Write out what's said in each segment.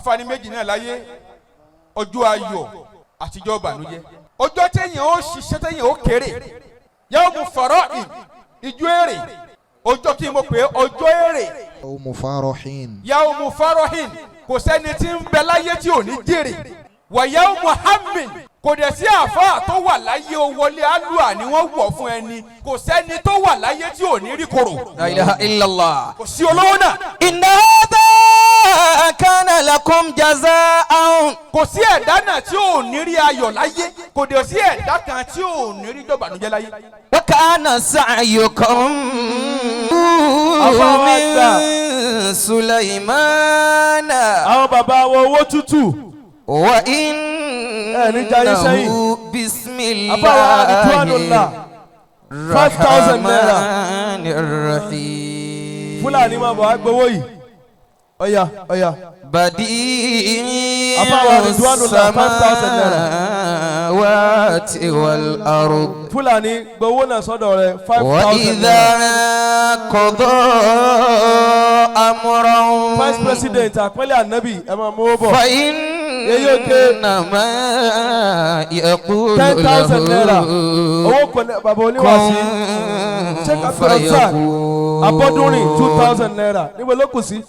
Àǹfààní méjì náà láyé: ọjọ́ ayọ̀ àtijọ́ ìbànújẹ́. Ọjọ́ téèyàn ó ṣiṣẹ́, téèyàn ó kéré, yawmu farahin, ìjọ èrè. Ọjọ́ kí n mọ̀ pé ọjọ́ èrè. يوم فرحين. Yawmu farahin, kò sẹ́ni tí ń bẹ láyé tí ò ní jèrè. Wa yawmu hammin, kò dẹ̀ sí àáfàá tó wà láyé o wọlé alúà ni wọ́n wọ̀ fún ẹni, kò sẹ́ni tó wà láyé tí ò ní rí korò. لا إله إلا الله. Kò sí olówó náà. إن هذا كان لكم جزاء. Kò sí ẹ̀dá náà tí ò ní rí ayọ̀ láyé, kò dẹ̀ sí ẹ̀dá kan tí ò ní rí jọ̀bànújẹ́ láyé. وكان سعيكم Àfáà àgbà. من سليمان. Àwọn bàbá wa, owó tútù. Ẹ ní jayé sẹ́yìn. وإنه بسم Àfáà wa Ridwanullah, الله ₦5,000. الرحمن الرحيم. Fúlàní máa bọ̀ wá gbowó yìí. Ọ̀yà ọ̀yà. بديع Àfáà wa Ridwanullah, ₦5,000. السماوات والأرض. Fúlàní, gbowó náà sọ́dọ̀ rẹ̀, 5,000 وإذا naira. قضى أمرا Vice president àpẹẹlẹ ànábì, ẹ máa mú bọ̀. فإنما يقول ₦10,000. له Owó kò ní bàbá oníwàásí. كن Sheikh Abdulrasaq فيكون. Abọ́dúnrìn, ₦2,000. Níbo ló kù sí?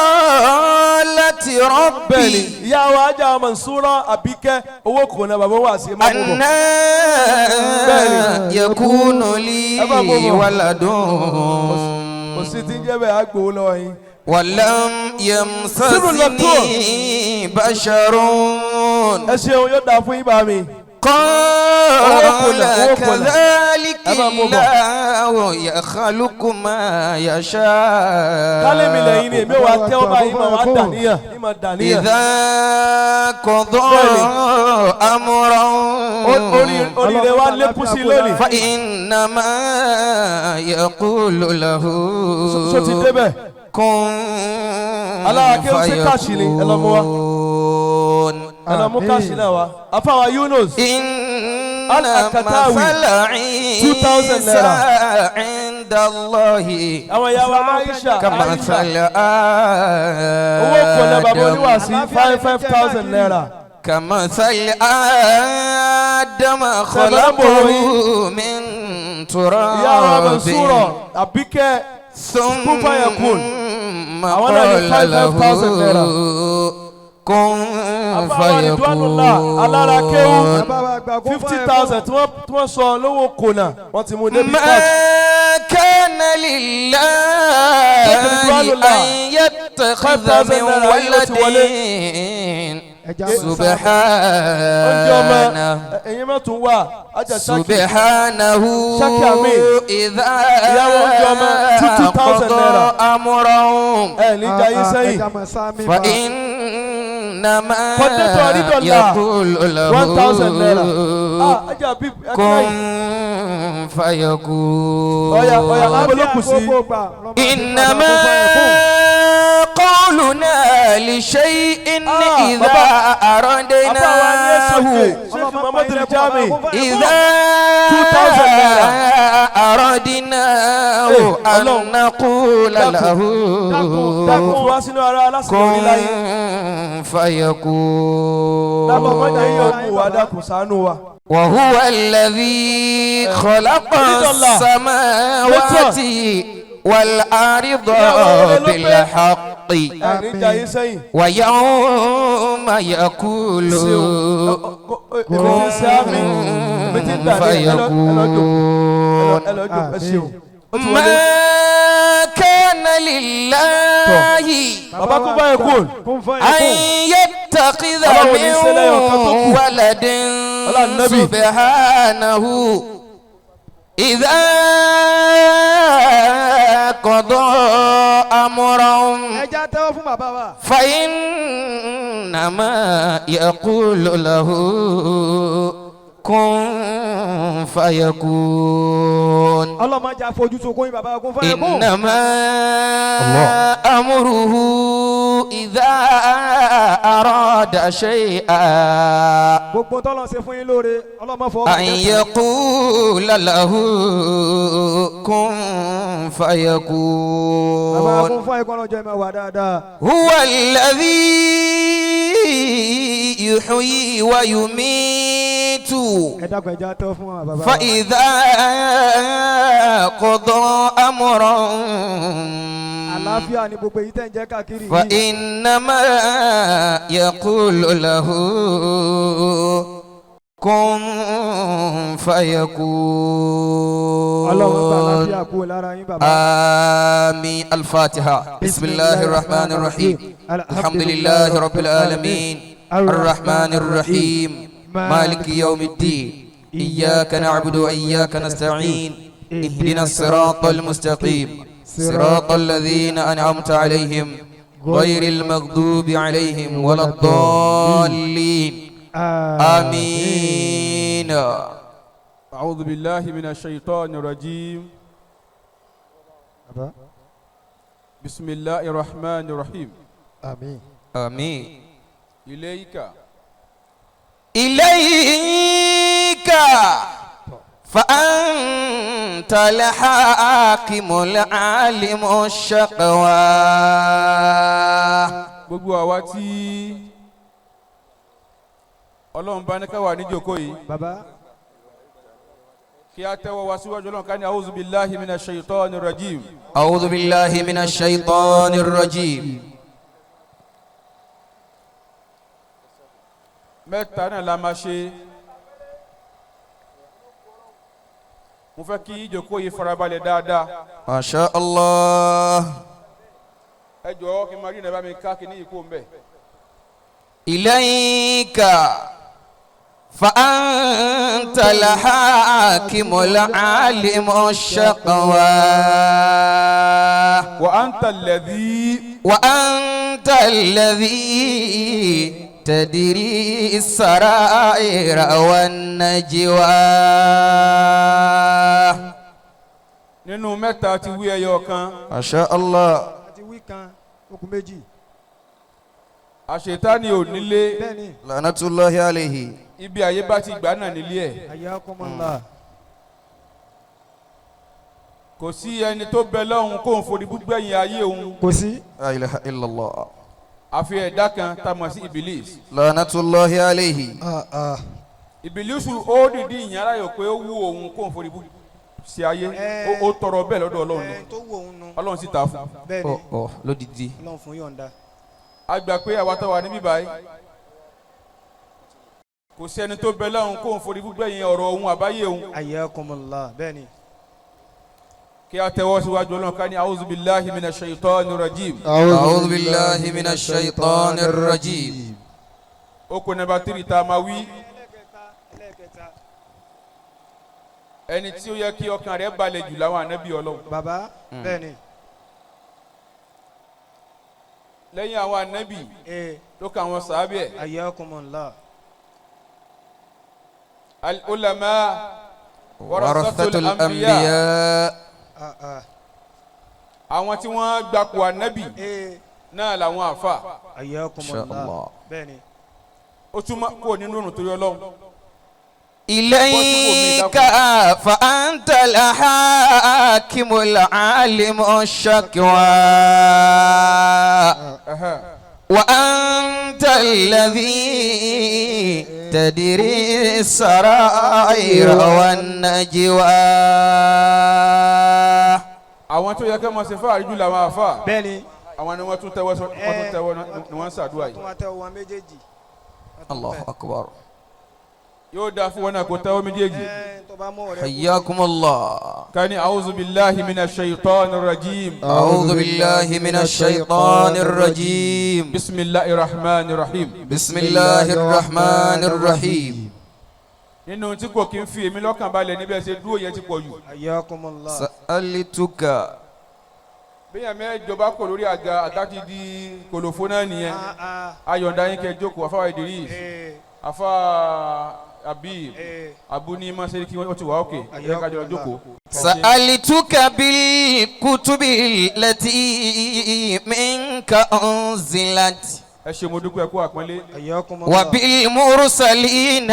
قالت Bẹ́ẹ̀ni, ربي ìyá wa ajá Mansura Àbíkẹ́, owó kò ní bàbá wàásí, ẹ máa mú bọ̀. أنا Bẹ́ẹ̀ni. يكون لي Ẹ máa mú bọ̀. ولد Kò sí ti ń jẹ́ bẹ́ẹ̀, á gbowó lọ́wọ́ yín. ولم يمسسني بشر. Ẹ ṣeun, yóò dáa fún yín, bá mi. قال owó kò lẹ̀. كذلك Ẹ máa mú bọ̀. الله يخلق ما يشاء. Kálẹ̀mí lẹ́yìn ni èmi ò wá tẹ́wọ́ báyìí, máa wá dàníyàn ní máa dàníyàn. إذا قضى أمرا Oríire wa lékún sí lónìí. فإنما يقول له Ṣó ti débẹ̀? كن Alára kí ó ṣe cash ni, ẹ lọ mú wá. فيكون. Ẹ lọ mú cash náà wá. Afáwa Yunus إن Al-Akatawi, مثل 2,000 عيسى naira. عند الله Àwọn ìyá wa Aisha Aisha. كمثل Owó kò lẹ bàbá آدم oníwàásí, ₦5,000. كمثل آدم خلقه من Ìyá wa تراب Mansura Àbíkẹ́, ثم fayakun. Àwọn náà ní قال five له ₦5,000. كن Afáwa Ridwanullah alára kéwú, فيكون. 50,000 tí wọ́n sọ lówó kònà, wọ́n ti mú débi ما cash. كان لله Ridwanullah, أن يتخذ 5,000 من naira yìí ló ti wọlé. ولد. Oúnjẹ ọmọ سبحانه ẹ̀yin mẹ́tún wà ajá Ṣákì. سبحانه Ṣákì Amin. إذا Ìyàwó oúnjẹ ọmọ, 2,000 قضى naira. أمرا Ẹ ní jayé sẹ́yìn. فإنما Kọ́ńtẹ́tọ̀ Ridwanullah, يقول له ₦1,000. Ah, ajá bí ẹ̀ka كن yìí. فيكون. Ọ̀yà ọ̀yà, níbo ló kù sí? إنما قولنا لشيء Ah, إذا bàbá. Àfáwa ní أردناه ẹ̀sọ́jì Sheikh Muhammadu Jami, إذا ₦2,000. أردناه Eh, أن Ọlọ́run. نقول Dákun, له dákun, fi wá sínú ara alásìkò orí láyé. كن فيكون. Dákun, mọ́jà yín yóò kú wa, dákun, ṣàánú wa. وهو الذي خلق Ridwanullah. السماوات والأرض بالحق. Ẹ ní jayé sẹ́yìn. ويوم يقول Ṣeun, èmi ti ń ṣe àmì, èmi ti ń dà ní ẹ lọ jòkó. فيكون. Ẹ lọ jòkó, ẹ ṣeun. Ó ti wọlé. ما كان لله Bàbá kó báyìí kú. أن يتخذ Ọlọ́run ní من sẹ́lẹ̀ ọ̀kan tó kù. ولد. Ọlá Nábì. سبحانه إذا قضى أمرا Ẹja tẹ́wọ́ fún bàbá wa. فإنما يقول له كن فيكون. Ọlọ́mọdé àfojú sunkún yín, bàbá wa, kún fún ẹkún. إنما أمره إذا أراد شيئا Gbogbo tọ́lọ́ ṣe fún yín lóore ọlọ́mọ fọwọ́ أن يقول له كن Bàbá فيكون. kún fún ẹ̀kọ́ ọlọ́jọ́ ẹ̀ máa wà dáadáa. هو الذي يحيي ويميت Ẹ dákun ẹja tọ́ fún wa bàbá. فإذا قضى أمرا Àlàáfíà ni gbogbo èyí tẹ̀ ń jẹ́ káàkiri yìí. فإنما يقول له كن Ọlọ́run gba فيكون. àlàáfíà kúrò lára yín bàbá. آمين. الفاتحة. بسم الله الرحمن الرحيم. الحمد لله رب العالمين الرحمن الرحيم مالك يوم الدين إياك نعبد وإياك نستعين اهدنا الصراط المستقيم صراط الذين أنعمت عليهم غير المغضوب عليهم ولا الضالين آمين. أعوذ بالله من الشيطان الرجيم. Baba. بسم الله الرحمن الرحيم. Àmín. آمين. إليك إليك فأنت الحاكم العالم الشقوى. Gbogbo àwa tí Ọlọ́run bá ní ká wà níjókòó yìí, Bàbá. kí a tẹ́wọ́ wá síwájú Ọlọ́run ká ní أعوذ بالله من الشيطان الرجيم. أعوذ بالله من الشيطان الرجيم. Mẹ́ta náà la máa ṣe. Mo fẹ́ kí ìjókòó yìí farabalẹ̀ dáadáa. ما شاء الله. Ẹ jọ̀ọ́ kí n máa rí ìnáwó mi ká kí ní ìkó ń bẹ̀. إليك فأنت الحاكم العالم الشقوى. وأنت الذي وأنت الذي تدري السرائر والنجوى. Nínú mẹ́ta ti wí ẹyọ kan. ما شاء الله. Àti wí kan okùn méjì. Àṣetánì ò nílé. Bẹ́ẹ̀ni. لعنة الله عليه. Ibi àyè bá ti gbà náà nílé ẹ̀. Ayakumullah. Kò sí ẹni tó bẹ lọ́hùn kó ń forí gbígbẹ̀yìn ayé òun. Kò sí. لا إله إلا الله. Àfi ẹ̀dá kan tá a mọ̀ sí Ibilis. لعنة الله عليه. Ah, ah. Ìbílísù ó dìdí ìyàrá yòó pé ó wú òun kó ń forí bú sí ayé. Ó tọrọ bẹ́ẹ̀ lọ́dọ̀ Ọlọ́run ni. Ẹn tó wù òun nu. Ọlọ́run sì ta fún un. Bẹ́ẹ̀ni. Ọ lódìdí. Ọlọ́run fún yọ̀ǹda. A gbà pé àwa tó wà níbí báyìí, kò sí ẹni tó bẹ lọ́hùn kó ń forí gbígbẹ̀yìn ọ̀rọ̀ òun àbáyé òun. Ayakumullah. Bẹ́ẹ̀ni. Kí a tẹ́wọ́ síwájú Ọlọ́run ká ní أعوذ بالله من الشيطان الرجيم. أعوذ بالله من الشيطان الرجيم. Ó kó number 3 tá a máa wí. Ẹlẹ́kẹta. Ẹni tí ó yẹ kí ọkàn rẹ̀ balẹ̀ jù láwọn ànábì Ọlọ́run. Bàbá. Bẹ́ẹ̀ni. Lẹ́yìn àwọn ànábì Ee. ló ka àwọn sàábì ẹ̀. Ayakumullah. Al-ulama ورثة warasatul anbiya. الأنبياء. Ah, ah. Àwọn tí wọ́n gbapò ànábì Ee. náà làwọn àfa. Ayakumullah. Allah. Bẹ́ẹ̀ni. Ó túmọ̀ kúrò nínú òrùn torí Ọlọ́run. إليك فأنت الحاكم العالم الشكوى. وأنت الذي تدري السرائر والنجوى. Àwọn tó yẹ kí wọ́n ṣe fáàrí jù làwọn àfa. Bẹ́ẹ̀ni. Àwọn ni wọ́n tún tẹ́wọ́ ni wọ́n ń ṣàdúrà Tún yìí. wá tẹ́wọ́ wọn méjèèjì. الله أكبر. Yóò dáa fún wọn náà kó tẹ́wọ́ méjèèjì. Ẹ tó bá mú ọ̀rẹ́ kú. حياكم الله. Ká ní أعوذ بالله من الشيطان الرجيم. أعوذ بالله من الشيطان الرجيم. بسم الله الرحمن الرحيم. بسم الله الرحمن الرحيم. Nínú tí kò kí n fi èmi lọ́kàn balẹ̀ níbẹ̀ ṣe dúró yẹn ti pọ̀ jù. Ayakumullah. سألتك. Bẹ́ẹ̀ mẹ́jọ bá kò lórí àga, àga ti di kòlòfó náà nìyẹn. Ah, ah. Ayọ̀ǹda yín kẹ́ jókòó. Afáwa Idris, Ee. afa Habib, Ee. Abu ní mọ́sẹ́rì kí wọ́n ti wà ókè ẹ ká jọ jókòó. سألتك بالكتب التي منك أنزلت. Ẹ ṣé mo dúpẹ́ kú àpọ́nlé. وبالمرسلين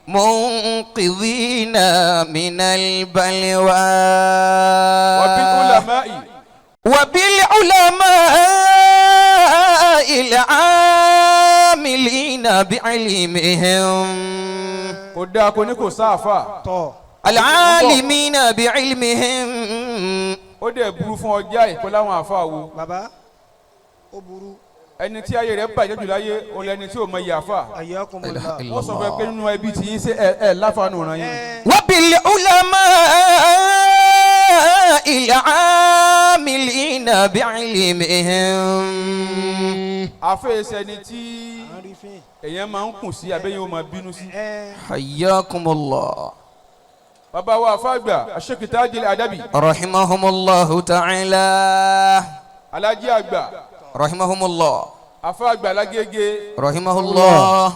المنقذين من البلوى. وبالعلماء. وبالعلماء العاملين بعلمهم. Kò dáa kò ní kò sáàfà. Tọ́. العالمين بعلمهم. Ó dẹ̀ burú fún ọjà ìpẹ́ láwọn àfa wo. Bàbá, ó burú. Ẹni tí ayé rẹ̀ bàjẹ́ jù láyé ó lẹni tí ò mọ iye àfa. Ayyakumullah. Wọ́n sọ fún ẹ pé nínú ẹbí tí yín ṣe ẹ ẹ láfàánù ràn yín. وبالعلماء العاملين بعلمهم. Àfẹ́sẹ̀ ni tí À ń rí fín. èèyàn máa ń kùn sí abẹ́yẹn ó máa bínú sí. حياكم الله. Bàbá wa àfàgbà Sheikh Tajul Adabi. رحمهم الله تعالى. Alájí àgbà. رحمهم الله. Àfàgbà lágége. رحمه الله.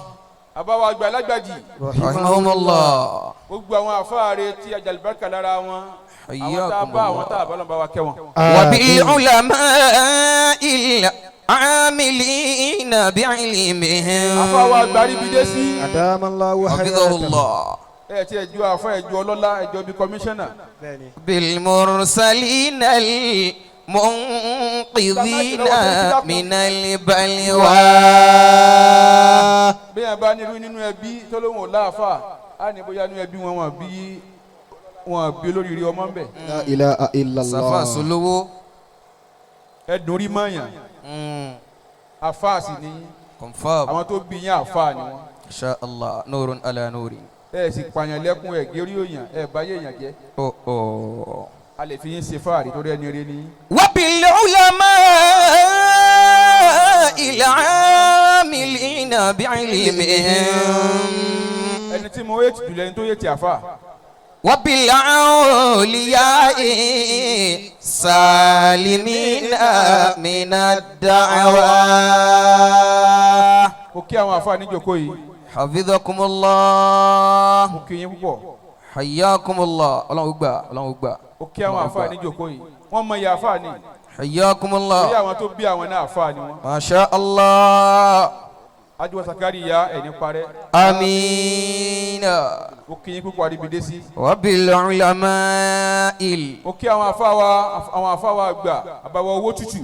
Bàbá wa àgbà lágbàjì. رحمهم الله. Gbogbo àwọn àfáàrẹ tí ajalibarika lára wọn. Àwọn tá a bá àwọn tá a bá lọ́nà bá wa kẹ́ wọn. وبالعلماء العاملين بعلمهم. Àfáà wa àgbà ríbi dé sí. Adamallahu حفظه hayatahu. الله. Ẹ ti ẹjọ́ àfọ ẹjọ́ ọlọ́lá ẹjọ́ bíi kọmíṣánná. Bẹ́ẹ̀ni. بالمرسلين المنقذين من البلوى. Bí yẹn bá nírú nínú ẹbí tó lóun ò láàfà á ní bóyá nínú ẹbí wọn wọn bí olóríire ọmọ ń bẹ. La ilaha illallah. Safa Solowo. Ẹ dùn rí mọ̀yàn. Àfáà sì ni. Confirm. Àwọn tó bí yín àfáà ni wọn. Insha Allah nurun ala nuri. Ẹ sì pààyàn lẹ́kún ẹ gérí òyàn ẹ báyé èèyàn jẹ́. Oh oh. A lè fi yín ṣe fáàrí torí ẹni rí ni. وبالعلماء العاملين بعلمهم. Ẹni tí mo yé jùlọ ẹni tó yé ti àfáà. وبالأولياء سالمين من الدعوى. Mo kí àwọn àfáà níjókòó yìí. حفظكم الله. Mo kí yín púpọ̀. حياكم الله. Ọlọ́run ó gbà, Ọlọ́run ó gbà. Mo kí àwọn àfáà níjókòó yìí. Wọ́n mọ iye àfáà ni. حياكم Torí الله. àwọn tó bí àwọn náà àfáà ni wọ́n. ما شاء الله. Ajiwa Sakariya ẹni parẹ́. آمين. Mo kí yín púpọ̀ àríbidé sí. وبالعلماء. Mo kí àwọn àfáà wa àwọn àfáà wa àgbà àbàwọ̀ owó tútù.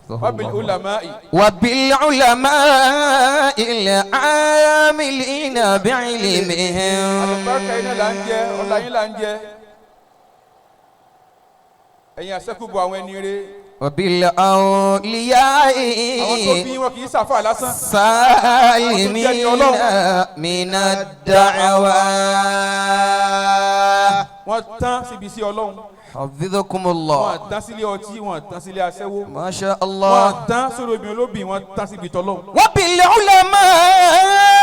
Wabil ulama'i. وبالعلماء العاملين بعلمهم. Àlùbáríkà yín náà là ń jẹ, ọlá yín là ń jẹ. Ẹ̀yin àṣẹ́kùbọ̀ àwọn ẹni rere. وبالأولياء Àwọn tó bí wọn kì í ṣàfà lásán. سالمين من الدعوى. Wọ́n tán síbi sí Ọlọ́run. حفظكم Wọ́n الله. tán sílé ọtí, wọ́n tán sílé aṣẹ́wó. ما شاء Wọ́n الله. tán sórí obìnrin olóbìn, wọ́n tán síbi tọ́lọ́run.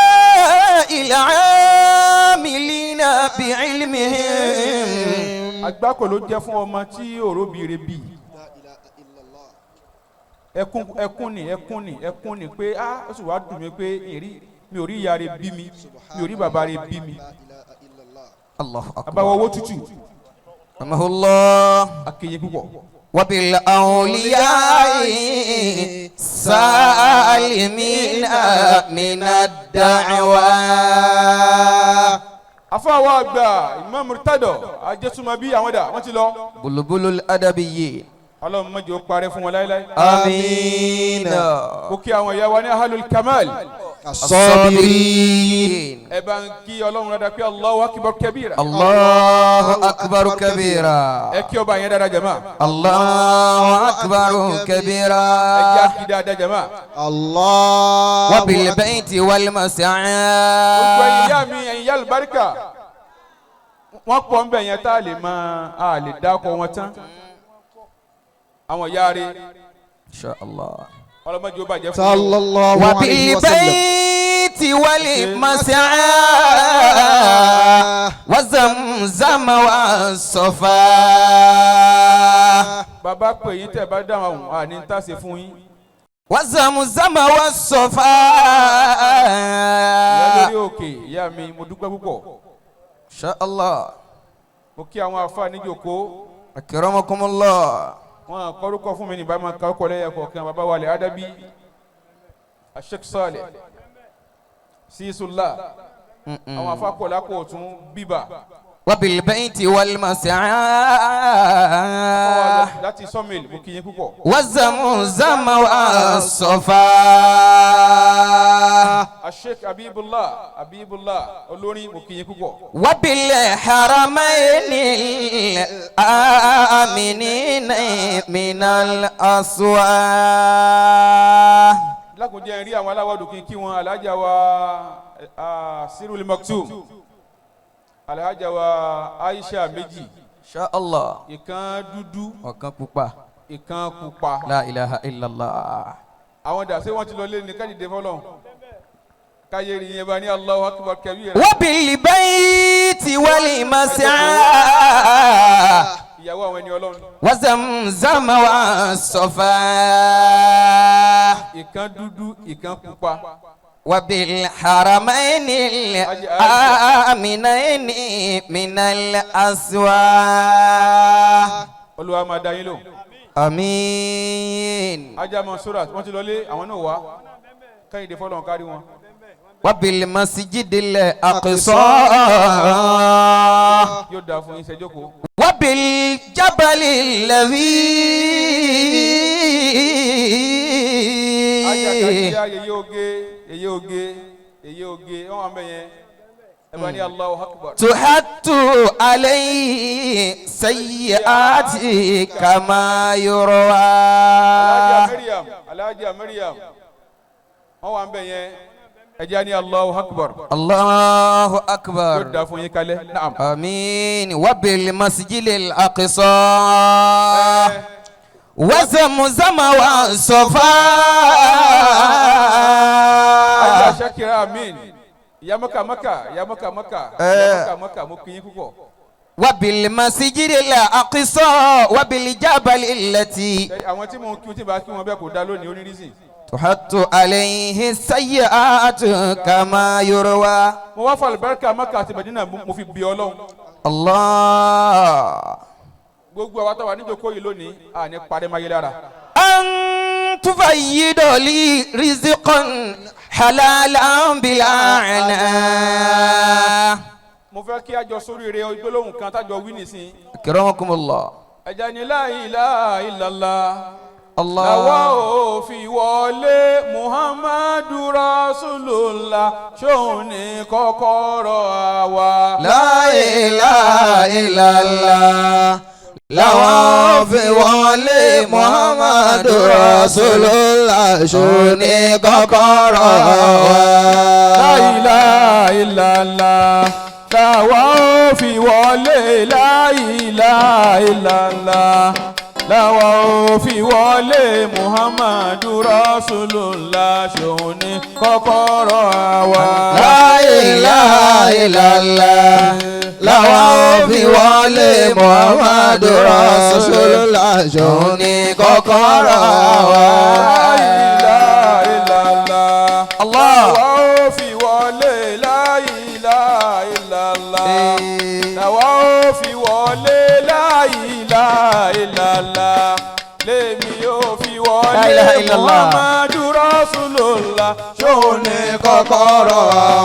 وبالعلماء العاملين بعلمهم. Àgbákò ló jẹ́ fún ọmọ tí òróbìire bì. Ẹkún ẹkún ni ẹkún ni ẹkún ni pé á ó sì wá dùn mí pé ìrí mi ò rí ìyá rẹ̀ bí mi, mi ò rí bàbá rẹ̀ bí mi. الله Àbáwọ̀ owó أكبر. tútù. رحمه الله. Akéye púpọ̀. وبالأولياء سالمين من الدعوى. Afáwa àgbà Imam Murtado Ajésùmọ̀bí àwọn dà wọ́n ti lọ. بلبل الأدبيين. Ọlọ́run má jẹ́ ó parẹ́ fún wọn láéláé. آمين. Mo kí àwọn ìyá wa ní Ahlul Kamal. الصابرين. Ẹ bá ń kí Ọlọ́run dáadáa pé Allahu Akbar kabira. الله أكبر كبيرا. Ẹ kí ọba yẹn dáadáa jàmá. الله أكبر Ẹ jẹ́ كبيرا. àkí dáadáa jàmá. Allah. وبالبيت Gbogbo ẹ̀yin والمسعى. ìyá mi ẹ̀yin ìyá àlùbáríkà. Wọ́n pọ̀ ń bẹ̀ yẹn tá a lè máa a lè dákọ̀ wọn tán. Àwọn ìyá rẹ̀ إن شاء الله. ọlọ́mọdé ó bàjẹ́ fún mi. Sallallahu alayhi wa sallam. وبالبيت والمسعى وزمزم والصفا. Bàbá pè yín tẹ̀ bá dáhùn àwọn àní ń tàsé fún yín. وزمزم والصفا. Ìyá lórí òkè ìyá mi mo dúpẹ́ púpọ̀. إن شاء الله. Mo kí àwọn àfáà níjòkó. أكرمكم الله. Wọn kọrúkọ fún mi ní bá máa ka ọkọ lẹ́yìn kọ̀ọ̀kan bàbá wa lè adabi Sheikh Saleh Sisullah àwọn afákọ̀ọ́lá kò tún bíbà. وبالبيت والمسعى Láti sọ́mìlì mo kí yín púpọ̀. وزمزم والصفا Sheikh Abibullah Abibullah olórin mo kí yín púpọ̀. وبالحرمين الآمنين من الأسواق Lákòójẹ́ rí àwọn aláwọ̀dù kí n kí wọn alájà wa Sirul Maktoum alájà wa Aisha méjì إن شاء الله ìkan dúdú ọ̀kan pupa ìkan pupa. لا إله إلا الله Àwọn dàsé wọn ti lọ lé ní kájídé fọlọ́n káyé rí yẹn bá ní Allahu Akbar kabira. وبالبيت والمسعى Ìyàwó àwọn ẹni Ọlọ́run وزمزم والصفا ìkan dúdú ìkan pupa. وبالحرمين الآمنين من الأسواق Olúwa máa dá yín lò. آمين Ajá Mansurat wọ́n ti lọ lé àwọn náà wá káyìndé fọlọ́n kárí wọn. وبالمسجد الأقصى Yóò dáa fún yín ṣẹjókòó. وبالجبل Ajá الذي kàdíyà yèyé oge yèyé oge yèyé oge wọ́n wà ń bẹ̀ yẹn. Ẹ bá ní Allahu Akbar. تحط عليه سيئات كما Alhaja يروى Mariam Alhaja Mariam wọ́n wà ń bẹ̀ yẹn. Ẹ jẹ́ ní Allahu Akbar. الله Yóò أكبر dáa fún yín kalẹ̀. Naam. آمين وبالمسجد الأقصى وزمزم والصفا Ajá Shakira Amin ìyá Maka Maka ìyá Maka Maka ìyá Maka Maka mo kí yín púpọ̀. وبالمسجد الأقصى وبالجبل التي Ṣé àwọn tí mò ń kí tí bá kí wọn bẹ́ẹ̀ kò dá lónìí onírísìn. تحط عليه السيئات كما يروى Mo wá fàlùbáríkà Maka àti Mẹdínà mo fi bí Ọlọ́run. الله Gbogbo àwa táwa níjókòó yìí lónìí à ní parẹ́ máyé lára. أن تفيد لي رزقا حلالا بلا عناء Mo fẹ́ kí a jọ sóríire gbólóhùn kan tájọ wí nìsín. أكرمكم الله Ẹja ni la ilaha illallah. Làwa الله ò fi wọlé Muhammadu Rasulullah ṣóun ní kọ́kọ́rọ́ àwa. لا إله إلا الله làwọn fi wọlé Muhammadu Rasulullah ṣó ní kọ́kọ́rọ́ wa. La ilaha illallah. Làwa ò fi wọlé la ilaha illallah. Làwa ò fi wọlé Muhammadu Rasulullah ṣòun ní kọ́kọ́rọ́ àwa. La ilaha illallah làwọn fi wọlé Muhammadu Rasulullah ṣó ní kọ́kọ́rọ́ wa. La ilaha illallah. Allah. Làwa ò fi wọlé la ilaha illallah. Làwa ò fi wọlé la ilaha illallah. Lèmi ò fi La wọlé ilaha illallah. Muhammadu Rasulullah ṣóun ní kọ́kọ́rọ́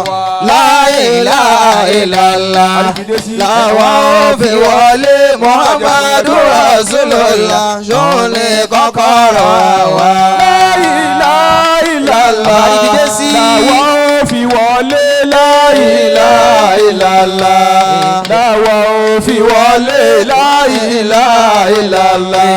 wa. La ilaha illallah làwọn fi wọlé Muhammadu Rasulullah ṣó ní kọ́kọ́rọ́ wa. La ilaha illallah. Àrídìdé sí. Làwa ò fi wọlé la ilaha illallah. Làwa ò fi wọlé la ilaha illallah.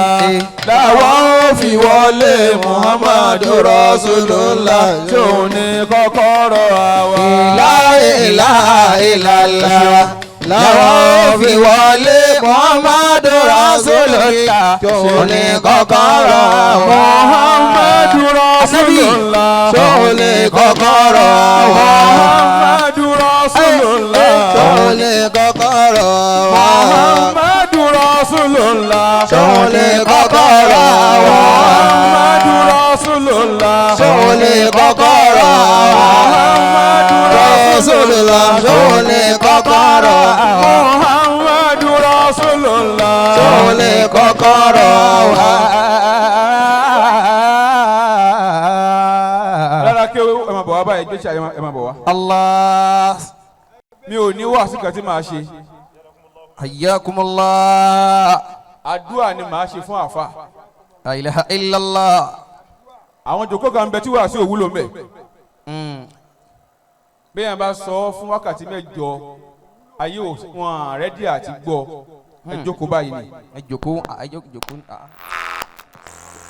Làwa ò fi wọlé Muhammadu Rasulullah. Ṣóun ní kọ́kọ́rọ́ àwa. La ilaha illallah làwọn fi wọlé Muhammadu Rasulullah ṣó ní kọ́kọ́rọ́ wa. Muhammadu Rasulullah. Ṣó ní kọ́kọ́rọ́ wa. Muhammadu Rasulullah. Ṣó ní kọ́kọ́rọ́ wa. Muhammadu Rasulullah. Ṣó ní kọ́kọ́rọ́ wa. Muhammadu Rasulullah. Ṣó ní kọ́kọ́rọ́ wa. Muhammadu Rasulullah ṣó ní kọ́kọ́rọ́ wa. Muhammadu Rasulullah. Ṣó ní kọ́kọ́rọ́ kọ́kọ́rọ́ wa. Rárá kí ẹ máa bọ̀ wá báyìí, gbéṣẹ́ ẹ máa bọ̀ wá. Allah. Mi ò ní wàásù kan tí màá ṣe. Hayyakumullah. Àdúrà ni màá ṣe fún àfa. La ilaha illallah. Àwọn jòkó kan bẹ tí wàásù òwúlò ń bẹ. Bí yẹn bá sọ ọ́ fún wákàtí 8, ayé ò wọn rẹ́dí àti gbọ́. Ẹ jókòó báyìí ni. Ẹ jókòó, ẹ jókòó.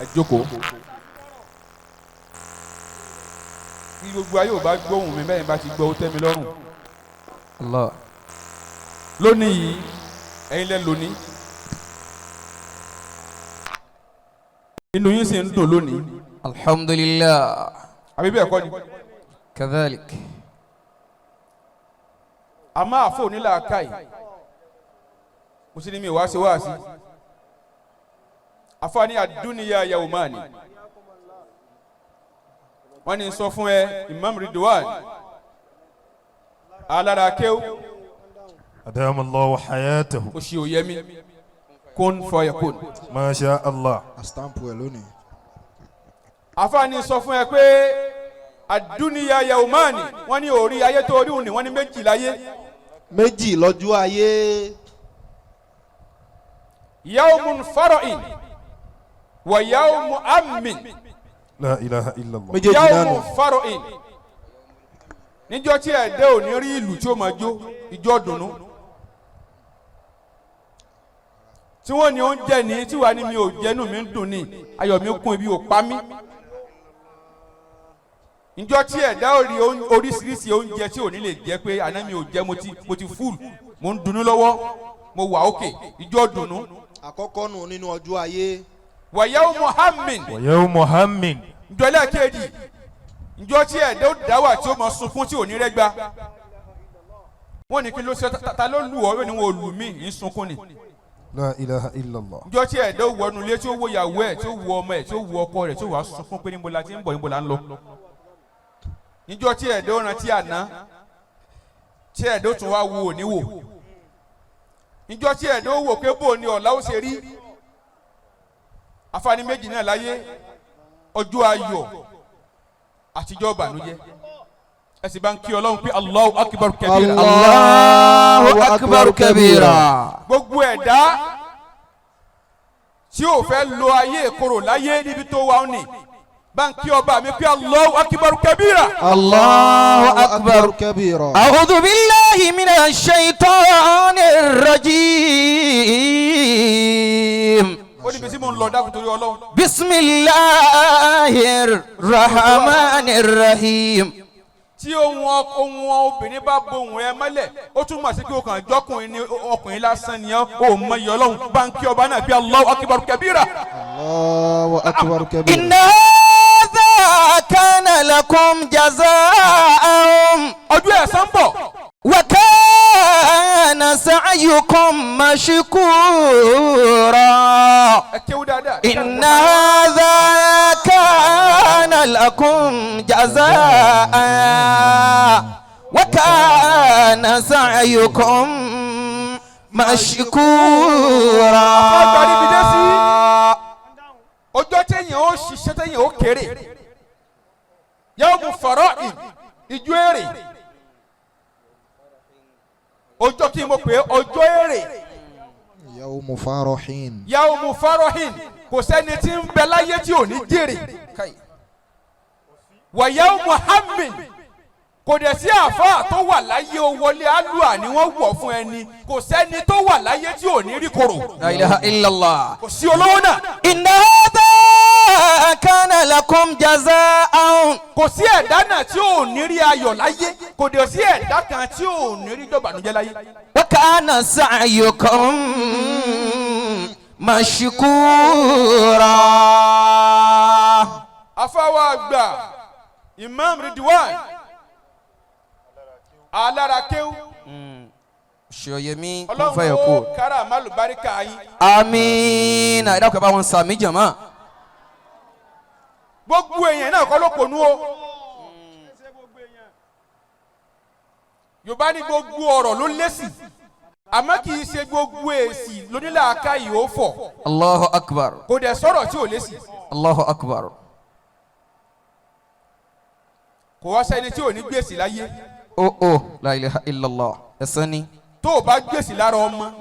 Ẹ jókòó. Bí gbogbo ayé ò bá gbóhùn mi bẹ́ẹ̀ bá ti gbọ́ ó tẹ́ mi lọ́rùn. Allah. Lónìí yìí, ẹ̀yin lẹ lónìí. Inú yín sì ń dùn lónìí. Alhamdulillah. Àbí bẹ́ẹ̀ kọ́ ni. Kadhalik. Àmọ́ àfọ onílàákàyè. Mùsùlùmí wá sí wá sí. Àfọ ní àdúnìyá yawmani. Wọ́n ní sọ fún ẹ Imam Ridwan. Alára kéwù. أدام الله حياته. Oṣù Oyemi. Kun fayakun. ما شاء الله. Àstampu ẹ̀ lónìí. Àfáàní sọ fún ẹ pé àdúnìyá yaumani wọ́n ní orí ayé tó orí òní wọ́n ní méjì láyé. Méjì lọ́jọ́ ayé. Yaumun fara'in wa yaumu ammin. لا إله إلا الله. Méjèèjì náà nù. Yaumun fara'in. Níjọ́ tí ẹ̀dẹ́ ò ní rí ìlú tí ó máa jó ìjọ dùnú. Tí wọ́n ní oúnjẹ ní tí wàá ní mi ò jẹ́nu mi ń dùn ní ayọ̀ mi kún ibi ò pa mí. Njọ́ tí ẹ̀dá ò rí oríṣiríṣi oúnjẹ tí ò ní lè jẹ́ pé àná mi ò jẹ́ mo ti fúl mo ń dunnú lọ́wọ́ mo wà òkè ìjọ dùnnú. Àkọ́kọ́ nù nínú ọjọ́ ayé. Wàyáwó Muhammed. ويوم هم. Njọ́ ẹlẹ́ẹ̀kejì njọ́ tí ẹ̀dá ò dá wà tí ó máa sunkún tí ò ní rẹ́gbà. Wọ́n ní kí ló ṣe ta ló lù ọ́ yóò ní wọn ò lù mí ń sunkún ni. لا إله إلا الله. Njọ́ tí ẹ̀dá ò wọnú ilé tí ó wo ìyàwó ẹ̀ tí ó wo ọmọ ẹ̀ tí ó wo ọkọ rẹ̀ tí ó wàá sunkún pé níbo la ti ń bọ̀ níbo la ń lọ. Níjọ́ tí ẹ̀dá ò rántí àná tí ẹ̀dá ò tún wá wo òní wò. Níjọ́ tí ẹ̀dá ò wò pé bò ní ọ̀la ó ṣe rí. Àfààní méjì náà láyé, ọjọ́ ayọ̀ àtijọ́ ìbànújẹ́. Ẹ sì bá ń kí Ọlọ́run pé Allahu Akbar kabira. Allahu akbar kabira. Gbogbo ẹ̀dá tí ò fẹ́ lo ayé ìkorò láyé níbi tó wà ó nì bá ń kí ọba mi pé Allahu Akbar kabira. Allahu akbar. kabira. أعوذ بالله من الشيطان الرجيم. Ó níbi tí mò ń lọ dákun torí Ọlọ́run. بسم الله الرحمن الرحيم. Tí ohun obìnrin bá bohùn ẹ mọ́lẹ̀ ó túmọ̀ sí pé o kàn jọ́kùnrin ni ọkùnrin lásán ni ọ́ ò mọ iyì Ọlọ́run bá ń kí ọba náà bí Allahu Akbar kabira. Allahu akbar kabira. إن هذا كان لكم جزاء. Ọjọ́ ẹ̀san ń bọ̀. وكان سعيكم مشكورا. Ẹ kéwú dáadáa. إن هذا كان لكم جزاء وكان سعيكم مشكورا. Ọjọ́ téèyàn ó ṣiṣẹ́ téèyàn ó kéré yawmu fara'in ìjọ èrè ọjọ́ kí mo pè é ọjọ́ èrè. Yawmu farahin. Yawmu farahin kò sẹ́ni tí ń bẹ láyé tí ò ní jèrè. Wa yawmu hammin kò dẹ̀ sí àáfàá tó wà láyé o wọlé alúà ni wọ́n wọ̀ fún ẹni kò sẹ́ni tó wà láyé tí ò ní rí korò. La ilaha illallah. Kò sí olówó náà. Inna hadha kana lakum jaza'an. Kò sí ẹ̀dá náà tí ò ní rí ayọ̀ láyé kò dẹ̀ sí ẹ̀dá kan tí ò ní rí jọ̀bànújẹ́ láyé. Wa kana sa'yukum mashkura. Afáwa àgbà Imam Ridwan Alárakéwú. Ṣòyẹmí kún Ọlọ́run fẹ́yọ̀ ó kú. kára àmàlùbáríkà yín. Amiina ẹ dákun ẹ bá wọn sàmì jàmá. Gbogbo èèyàn náà kọ́ ló pònú o. Yorùbá ní gbogbo ọ̀rọ̀ ló lésì. Àmọ́ kì í ṣe gbogbo èsì lónílàáká yìí ó fọ̀. Allahu akbar. Kò dẹ̀ sọ̀rọ̀ tí ò lésì. Allahu akbar. Kò wá sẹ́ni tí ò ní gbèsè láyé. O la ilaha illallah. Ẹ̀sán ni. Tó o bá gbèsè lára ọmọ,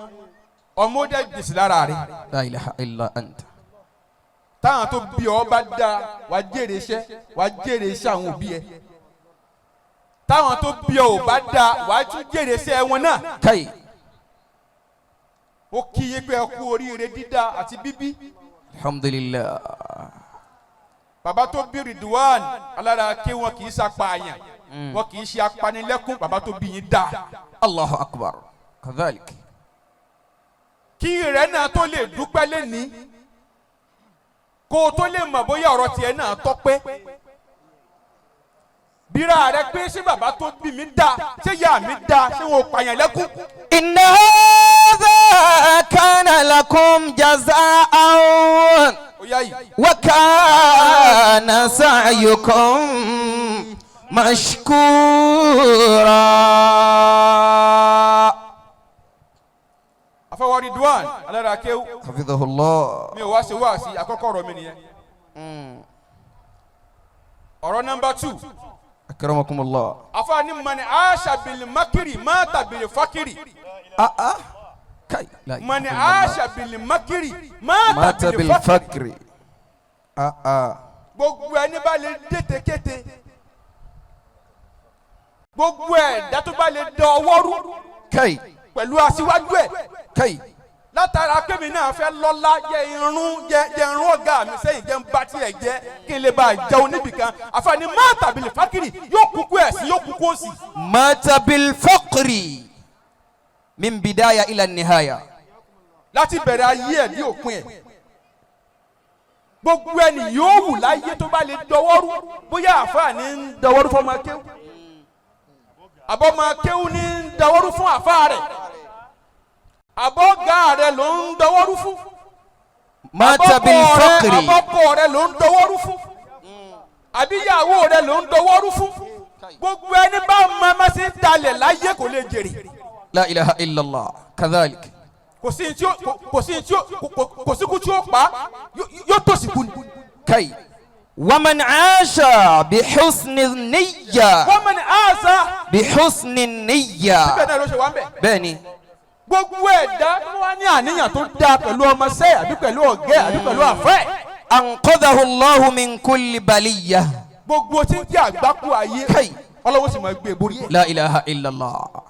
ọmọ ó dẹ̀ gbèsè lára rẹ̀. La ilaha illa anta. Táwọn tó bí ọ bá dáa, wàá jèrè iṣẹ́, wàá jèrè iṣẹ́ àwọn òbí ẹ. Táwọn tó bí ọ ò bá dáa, wàá tún jèrè iṣẹ́ wọn náà. Kai. Ó kí yín pé ẹ kú oríire dídá àti bíbí. Alhamdulillah. Bàbá tó bí Ridwan alára ké, wọn kì í ṣapààyàn, wọn kì í ṣe apanilẹ́kún. Bàbá tó bí yín dáa. Allahu akbar. Kadhalik. Kí rẹ náà tó lè dúpẹ́ lẹ́ni, kó o tó lè mọ̀ bóyá ọ̀rọ̀ tiẹ̀ náà tọ́pẹ́, bíra rẹ pé ṣé bàbá tó bí mi dáa, ṣé ìyá mi dáa, ṣé wọn ò pààyàn lẹ́kún? إن هذا كان لكم جزاء Ó yá yìí. وكان سعيكم مشكورا. Àfọwọ́ Ridwan alára kéwù. حفظه الله. Mi ò wá ṣe wá sí àkọ́kọ́ ọ̀rọ̀ mi nìyẹn. Ọ̀rọ̀ number 2. أكرمكم الله. Àfọwọ́ mani aṣa bil makiri mata bil fakiri. آه آه. كي لا إله Mani إلا الله. aṣa bil makiri mata مات bil fakiri. بالفقر. آه آه. Gbogbo ẹni bá lè dètèkété, gbogbo ẹ̀dá tó bá lè dán ọwọ́ rú كي pẹ̀lú aṣíwájú ẹ̀ كي látara kémi náà fẹ́ lọ́lá, jẹ́ irun jẹ́ jẹ́ irun ọ̀gá mi sẹ́yìn, jẹ́ ń bá tiẹ̀ jẹ́ kí n lè bá a jẹun níbìkan, àfààní mata bil fakiri, yóò kúkú ẹ̀sìn, yóò kúkú òsì. مات بالفقر من بداية إلى النهاية. Láti bẹ̀rẹ̀ ayé ẹ̀ ní òpin ẹ̀, gbogbo ẹni yóò wù láyé tó bá lè dọwọ́rú, bóyá àfáà ní ń dọwọ́rú fún ọmọ akéwù, àbọ̀mọ akéwù ní ń dọwọ́rú fún àfáà rẹ̀, àbọ̀gá rẹ̀ ló ń dọwọ́rú fún, مات àbọ̀kọ rẹ̀ بالفقر. àbọ̀kọ rẹ̀ ló ń dọwọ́rú fún, àbíyàwó rẹ̀ ló ń dọwọ́rú fún, gbogbo ẹni bá mọ má sí ń dalẹ̀ láyé kò lè jèrè. لا إله إلا الله. كذلك. Kò sí tí ó kò sí tí ó kò síkú tí ó pa yóò tó síkú ni. كي ومن عاش بحسن النية. Wọ́n mọ̀ ní àṣà. بحسن النية. Síbẹ̀ náà ló ṣe wá ń bẹ̀. بني. Gbogbo ẹ̀dá tó wá ní àníyàn tó dáa pẹ̀lú ọmọọṣẹ́ àbí pẹ̀lú ọ̀gẹ́ àbí pẹ̀lú àfẹ́, أنقذه الله من كل بلية. gbogbo tí ń jẹ́ àgbákò ayé, Kai. Ọlọ́wọ́ sì máa gbé e borí ẹ̀. لا إله إلا الله.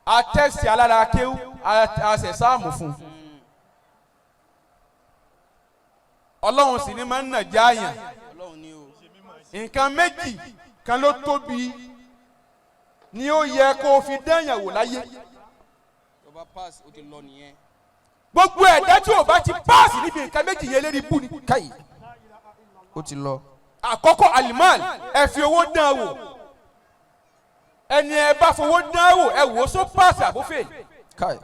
A tẹ́sí alára kéwú, a ṣẹ̀ sáàmù fún un. Ọlọ́run sì ni máa ń nà jáàyàn. Nǹkan méjì kan ló tóbi ni ó yẹ kó o fi dányàn wò láyé. Gbogbo ẹ̀dá tí o bá ti páàsì níbi nǹkan méjì yẹn, lérí bú ni. Kai. Ó ti lọ. Àkọ́kọ́, alimal, ẹ fi owó dán wò. Ẹni ẹ bá fowó dán wò, ẹ wò ó só páàsì àbófè. Kai.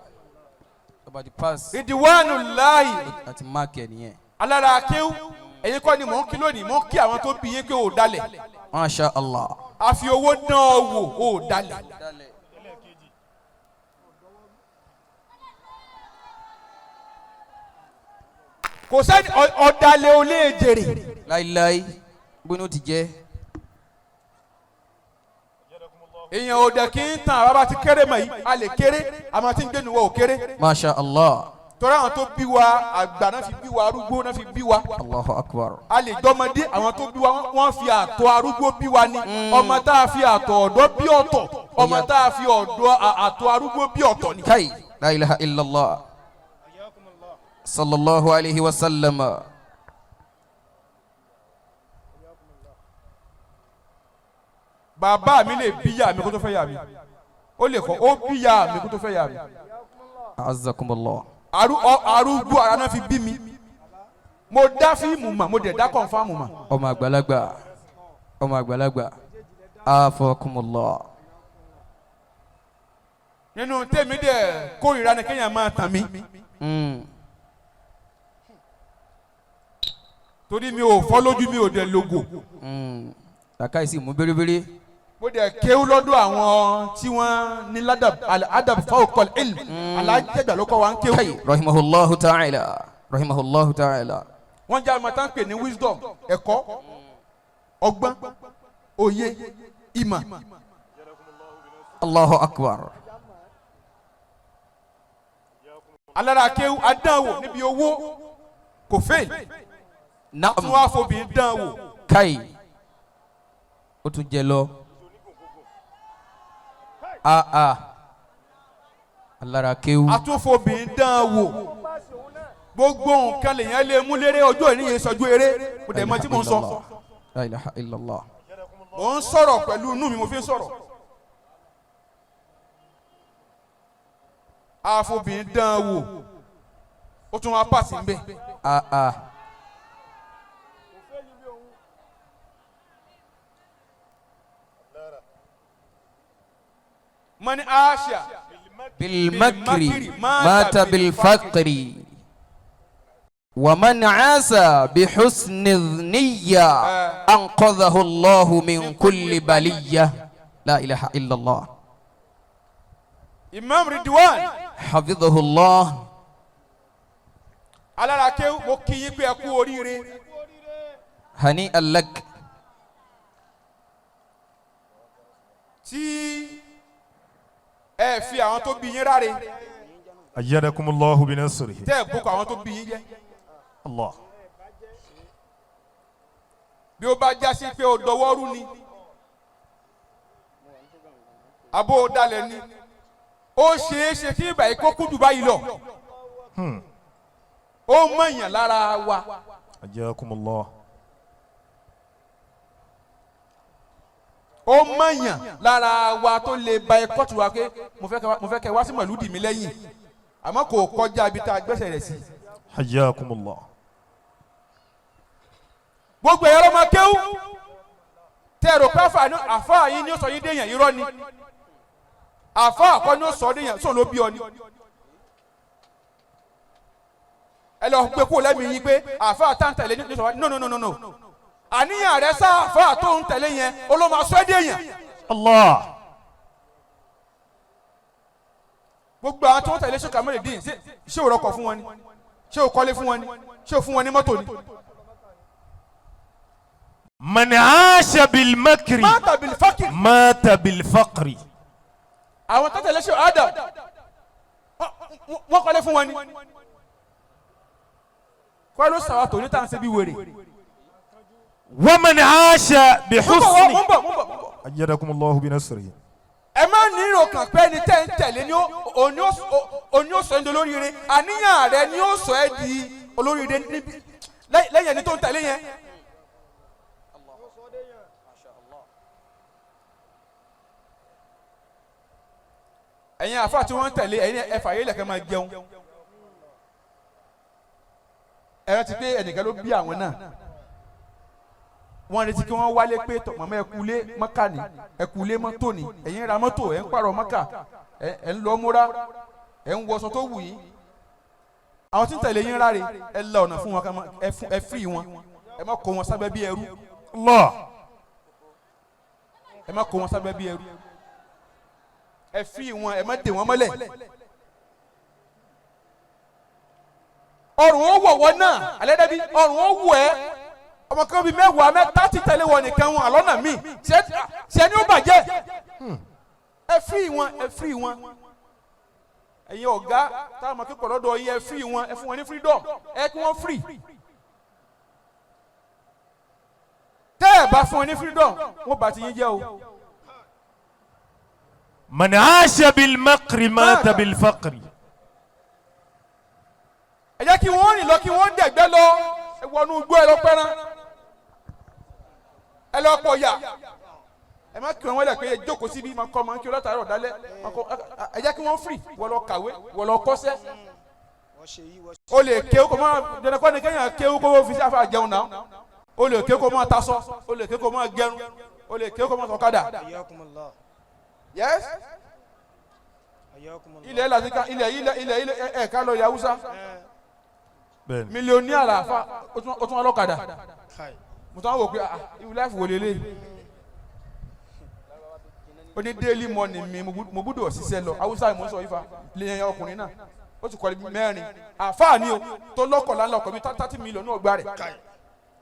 Tó bá ti pass. Ìdíwánu láàyè. Àti máàkì ẹ̀ nìyẹn. Alára akéwù, ẹ̀yin kọ́ ni mò ń kí lónìí, mò ń kí àwọn tó bí yín pé ò dalẹ̀. Masha Allah. A fi owó dán ọ wò, ò dalẹ̀. Kò sẹ́ni ọ̀dàlẹ̀ ò lè jèrè. Láíláí. Bóyá ó ti jẹ́. Èèyàn ò dẹ̀ kí n tàn. Àwa bá ti kéré mọ̀ yìí, a lè kéré, àmọ́ tí ń gbénu wọ ò kéré. Masha Allah. Torí àwọn tó bí wa, àgbà náà fi bí wa, arúgbó náà fi bí wa. Allahu akbar. A lè jọmọdé, àwọn tó bí wa, wọ́n fi àtọ̀ arúgbó bí wa ni. Ọmọ tá a fi àtọ̀ ọ̀dọ́ bí ọ̀tọ̀, ọmọ tá a fi ọ̀dọ́ àtọ̀ arúgbó bí ọ̀tọ̀ ni. Kai. La ilaha illallah. Sallallahu alayhi wa sallam. Bàbá mi lè bí yá mi kó tó fẹ́ yá mi, ó lè kọ́ ó bí yá mi kó tó fẹ́ yá mi. Azakumullah. Arúgbó ara náà fi bí mi. Mo dá fíìmù mà, mo dẹ̀ dá confirm mà. Ọmọ àgbàlagbà. Ọmọ àgbàlagbà. Afakumullah. Nínú tèmi dẹ̀ kórìíra ni kéèyàn máa tàn mí, torí mi ò fọ́ lójú, mi ò dẹ̀ lógo. Làkàì sì mú bérebére. Mo dẹ̀ kéwú lọ́dọ̀ àwọn tí wọ́n ní ládàb adab fawqal ilm alájẹgbà ló kọ́ wa ń kéwú. Kai rahimahullahu ta'ala rahimahullahu ta'ala. Wọ́n jẹ́ àmọ́ tá ń pè ní wisdom, ẹ̀kọ́, ọgbọ́n, òye, ìmọ̀. Allahu akbar. Alára kéwú adánwò níbi owó kò fail. Naam. Tún wá fobì dánwò. Kai ó tún jẹ lọ. Aa alára kéwú. Atúnfobì dánwò. Gbogbo nǹkan lèèyàn lè mú léré ọjọ́ ìníyẹn sọjú eré. Mo dẹ̀ mọ̀ tí mò ń sọ. La ilaha illallah. Mò ń sọ̀rọ̀ pẹ̀lú inú mi mo fi ń sọ̀rọ̀. Àfobì dánwò. Ó tún wá pàṣẹ ń bẹ̀. Aa Mọ́ni Aṣa. bilmakri mata bilfaqri waman asa bihusni niyya anqadhahu Allahu min kulli baliyya. La ilaha illallah. Imam Ridwan. Hafidhahu Allah. Alára kéwú mo kí yín pé ẹ kú oríire. Hani alak. Tí ẹ fi àwọn tó bí yín ráre. Ayyadakumullahu binasrihi. Tẹ́ ẹ boko àwọn tó bí yín jẹ́. Allah. Bí ó bá já sí pé o dọwọ́rú ni, àbó o dalẹ̀ ni, ó ṣeé ṣe kí ìgbà yìí kó kú jù báyìí lọ. Ó mọ̀yàn lára wa. Ayyakumullah. Ó mọ̀yàn lára wa tó lè ba ẹ̀kọ́ tù wá pé mo fẹ́ kẹ́ wá sí mọ̀lúdì mi lẹ́yìn, àmọ́ kò kọjá ibi tá a gbẹ́sẹ̀ rẹ̀ sí. Ayyakumullah. Gbogbo ẹ̀yọ́ lọ́mọ kéwú tẹ́ ẹ̀rọ pé àfáà yín ni ó sọ yín déyàn, irọ́ ni. Àfáà kọ́ ni ó sọ déyàn, sóun ló bí ọ ni. Ẹ lọ gbé kúrò lẹ́mìí yín pé àfáà tá ń tẹ̀lé ní sọ wá no no no no no. Àníyàn rẹ sá àfáà tó ń tẹ̀lé yẹn ó ló máa sọ ẹ́ déyàn. Allah. Gbogbo àwọn tó ń tẹ̀lé Sheikh Kamaldeen ṣé ò rọkọ̀ fún wọn ni, ṣé ò kọ́lé fún wọn ni, ṣé ò fún wọn ní mọ́tò ni. Man aasha bil makri mata bil fakir. mata bil faqri. Àwọn tó tẹ̀lé Sheikh Adam wọ́n kọ́lé fún wọn ni. Kọ́ ló sàwà tòní tá à ń ṣe bí wèrè. Wa man aasha bi husni. Mo ń bọ̀ mo ń bọ̀ mo ń bọ̀. Ayyadakumullahu binasrihi. Ẹ má nílò kàn pé ẹni tẹ́ ń tẹ̀lé ni òní ó sọ ẹ́ di olóríire, àníyàn rẹ ni ó sọ ẹ́ di olóríire níbi lẹ́yìn ẹni tó ń tẹ̀lé yẹn. Ẹ̀yin àfa tí wọ́n ń tẹ̀lé ẹ̀yin ẹ̀fà yìí lẹ̀kẹ́ máa jẹun. Ẹ rántí pé ẹnìkan ló bí àwọn náà. Wọ́n retí kí wọ́n wálé pé màmá ẹ kú lé mọ́kà ní, ẹ kú lé mọ́tò ní, ẹ̀yin ra mọ́tò, ẹ̀ ń pààrọ̀ mọ́kà, ẹ̀ ń lọ múra, ẹ̀ ń wọṣọ tó wù yín. Àwọn tí ń tẹ̀lé yín ráre, ẹ la ọ̀nà fún wọn, ẹ fírì wọn, ẹ má kó wọn sábẹ́ bí ẹrú. Allah. Ẹ má kó wọn sábẹ́ bí ẹrú. Ẹ fírì wọn, ẹ má dè wọn mọ́lẹ̀. Ọrùn ó wọ̀ wọ́n náà, alẹ́ dẹ́bi, ọrùn ó wọ̀ ẹ́. Ọmọ kan bíi mẹ́wàá mẹ́ta ti tẹ̀lé wọn nìkan wọn àlọ́nà míì ṣe ni ó bàjẹ́. Ẹ fírì wọn, ẹ fírì wọn. Ẹ̀yin ọ̀gá táwọn ọmọ akẹ́kọ̀ọ́ lọ́dọ̀ yín, ẹ fírì wọn, ẹ fún wọn ní freedom, ẹ kí wọ́n fírì. Tẹ́ ẹ bá fún wọn ní freedom, wọ́n bá ti yín jẹ́ o. Man aasha bil makri mata bil faqri. Ẹ jẹ́ kí wọ́n rìn lọ, kí wọ́n dẹ̀gbẹ́ lọ, ẹ wọnú igbó ẹ lọ pẹ́rán, ẹ lọ pọ̀ yà, ẹ má kí wọn wọlé pé ẹ jókòó síbi máa kọ́ máa ń kí wọn látàárọ̀ dálẹ́, ẹ jẹ́ kí wọ́n free, wọ́n lọ kàwé, wọ́n lọ kọ́ṣẹ́. O lè kéwú kó máa dandan kọ́ ni kéèyàn kéwú kó fi sáfà jẹun náà, o lè kéwú kó máa tasọ, o lè kéwú kó máa gẹrun, o lè kéwú kó máa sọ̀kadà. Yes, ilẹ̀ làtìkà ilẹ̀ ilẹ̀ ilẹ̀ ilẹ̀ ẹ̀ ká lọ Yahusa mílíọ̀nì àlàáfà ó tún ọlọ́kadà. Mo tún wá wò pé irú láìfù wò lélẹ̀. Ó ní daily money mi, mo gbúdọ̀ ṣiṣẹ́ lọ. Haúsá ni mo ń sọ ifá lẹ́yìn ọkùnrin náà, ó ti kọ́lé mẹ́rin. Àfáà ni o, tó lọ́kọ̀ lálọ́kọ̀ bíi 30 million ní ọgbà rẹ̀.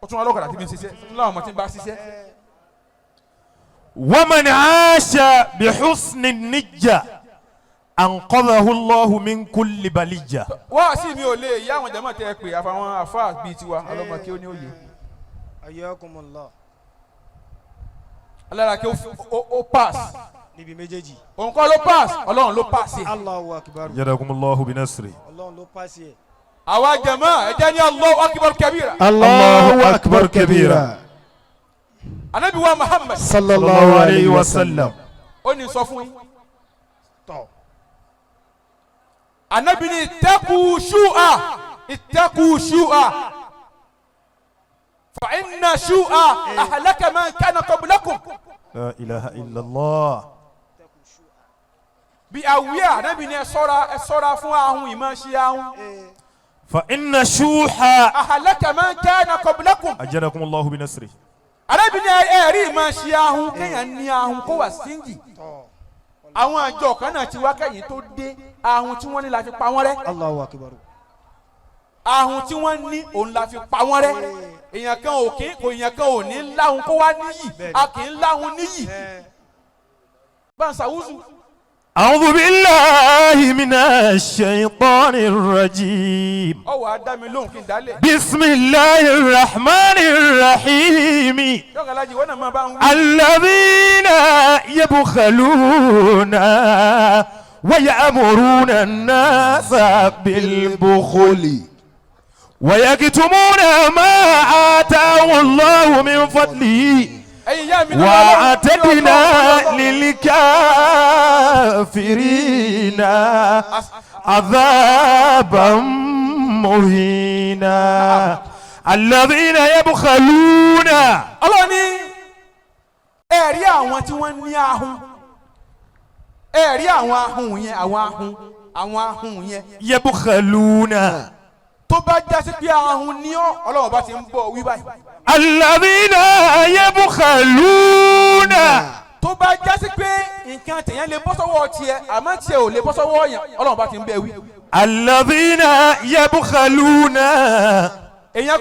Ó tún wá lọ́kọ̀ àti bí ń ṣiṣẹ́, ó tún láwọn ọmọ tí ń bá ṣiṣẹ́. ومن عاش بحسن النية أنقذه الله من كل بلية. Wá sí mi ò lè yá àwọn jàmọ́ tẹ́ ẹ pè àfàwọn àfáà bíi tiwa ọlọ́mọ kí ó ní òye. Ayakumullah. Alára kí ó pass. Níbi méjèèjì. Òun kọ́ ló pass, Ọlọ́run ló pass yẹ. Allahu akbar. أيدكم الله بنصره. Ọlọ́run ló pass ẹ̀. Àwa jàmọ́, ẹ jẹ́ ní Allahu akbar kabira. الله أكبر كبيرا. Anabi wa Muhammad صلى صلى الله عليه وسلم. ó ní sọ fún yín. Tọ̀. Anabi ní اتقوا الشح، اتقوا الشح، فإن الشح أهلك من كان قبلكم. لا إله إلا الله. Bí awíyá, anabi ní ẹ ṣọ́ra, ẹ ṣọ́ra fún ahun, ìmọ̀ ṣe ahun. فإن الشح أهلك من كان قبلكم. أيدكم الله بنصره. Anabi ní ẹ̀rí ìmọ̀ ṣe ahun, kéèyàn ní ahun kó wà stingy. Àwọn àjọ kan náà ti wá kẹ́yìn tó dé, ahun tí wọ́n ní la fi pa wọ́n rẹ́. Allahu akbar. Ahun tí wọ́n ní òun la fi pa wọ́n rẹ́. Èèyàn kan ò kí kò, èèyàn kan ò ní láhun kó wá níyì, a kì í láhun níyì báńsà wúzù. أعوذ بالله من الشيطان الرجيم. Ọwọ́ adá mi lóhùn kí n dálẹ̀. بسم الله الرحمن الرحيم. Yọ̀ǹgà alájí wọ́n náà máa bá ń wí. الذين يبخلون ويأمرون الناس بالبخل ويكتمون ما آتاهم الله من فضله Ẹ̀yin ìyá mi náà. وأعتدنا للكافرين عذابا مهينا. الذين يبخلون. Ọlọ́run ní ẹ rí àwọn tí wọ́n ní ahun, ẹ rí àwọn ahun yẹn, àwọn ahun, àwọn ahun yẹn. يبخلون. Tó bá jásí pé ahun ní ọ, Ọlọ́run bá ti ń bọ̀ wí báyìí. الذين يبخلون. Tó bá jásí pé nǹkan tẹ̀yàn lè bọ́ sọ́wọ́ tiẹ̀, àmọ́ tiẹ̀ ò lè bọ́ sọ́wọ́ yẹn, Ọlọ́run bá ti ń bẹ̀ wí. الذين يبخلون. Èèyàn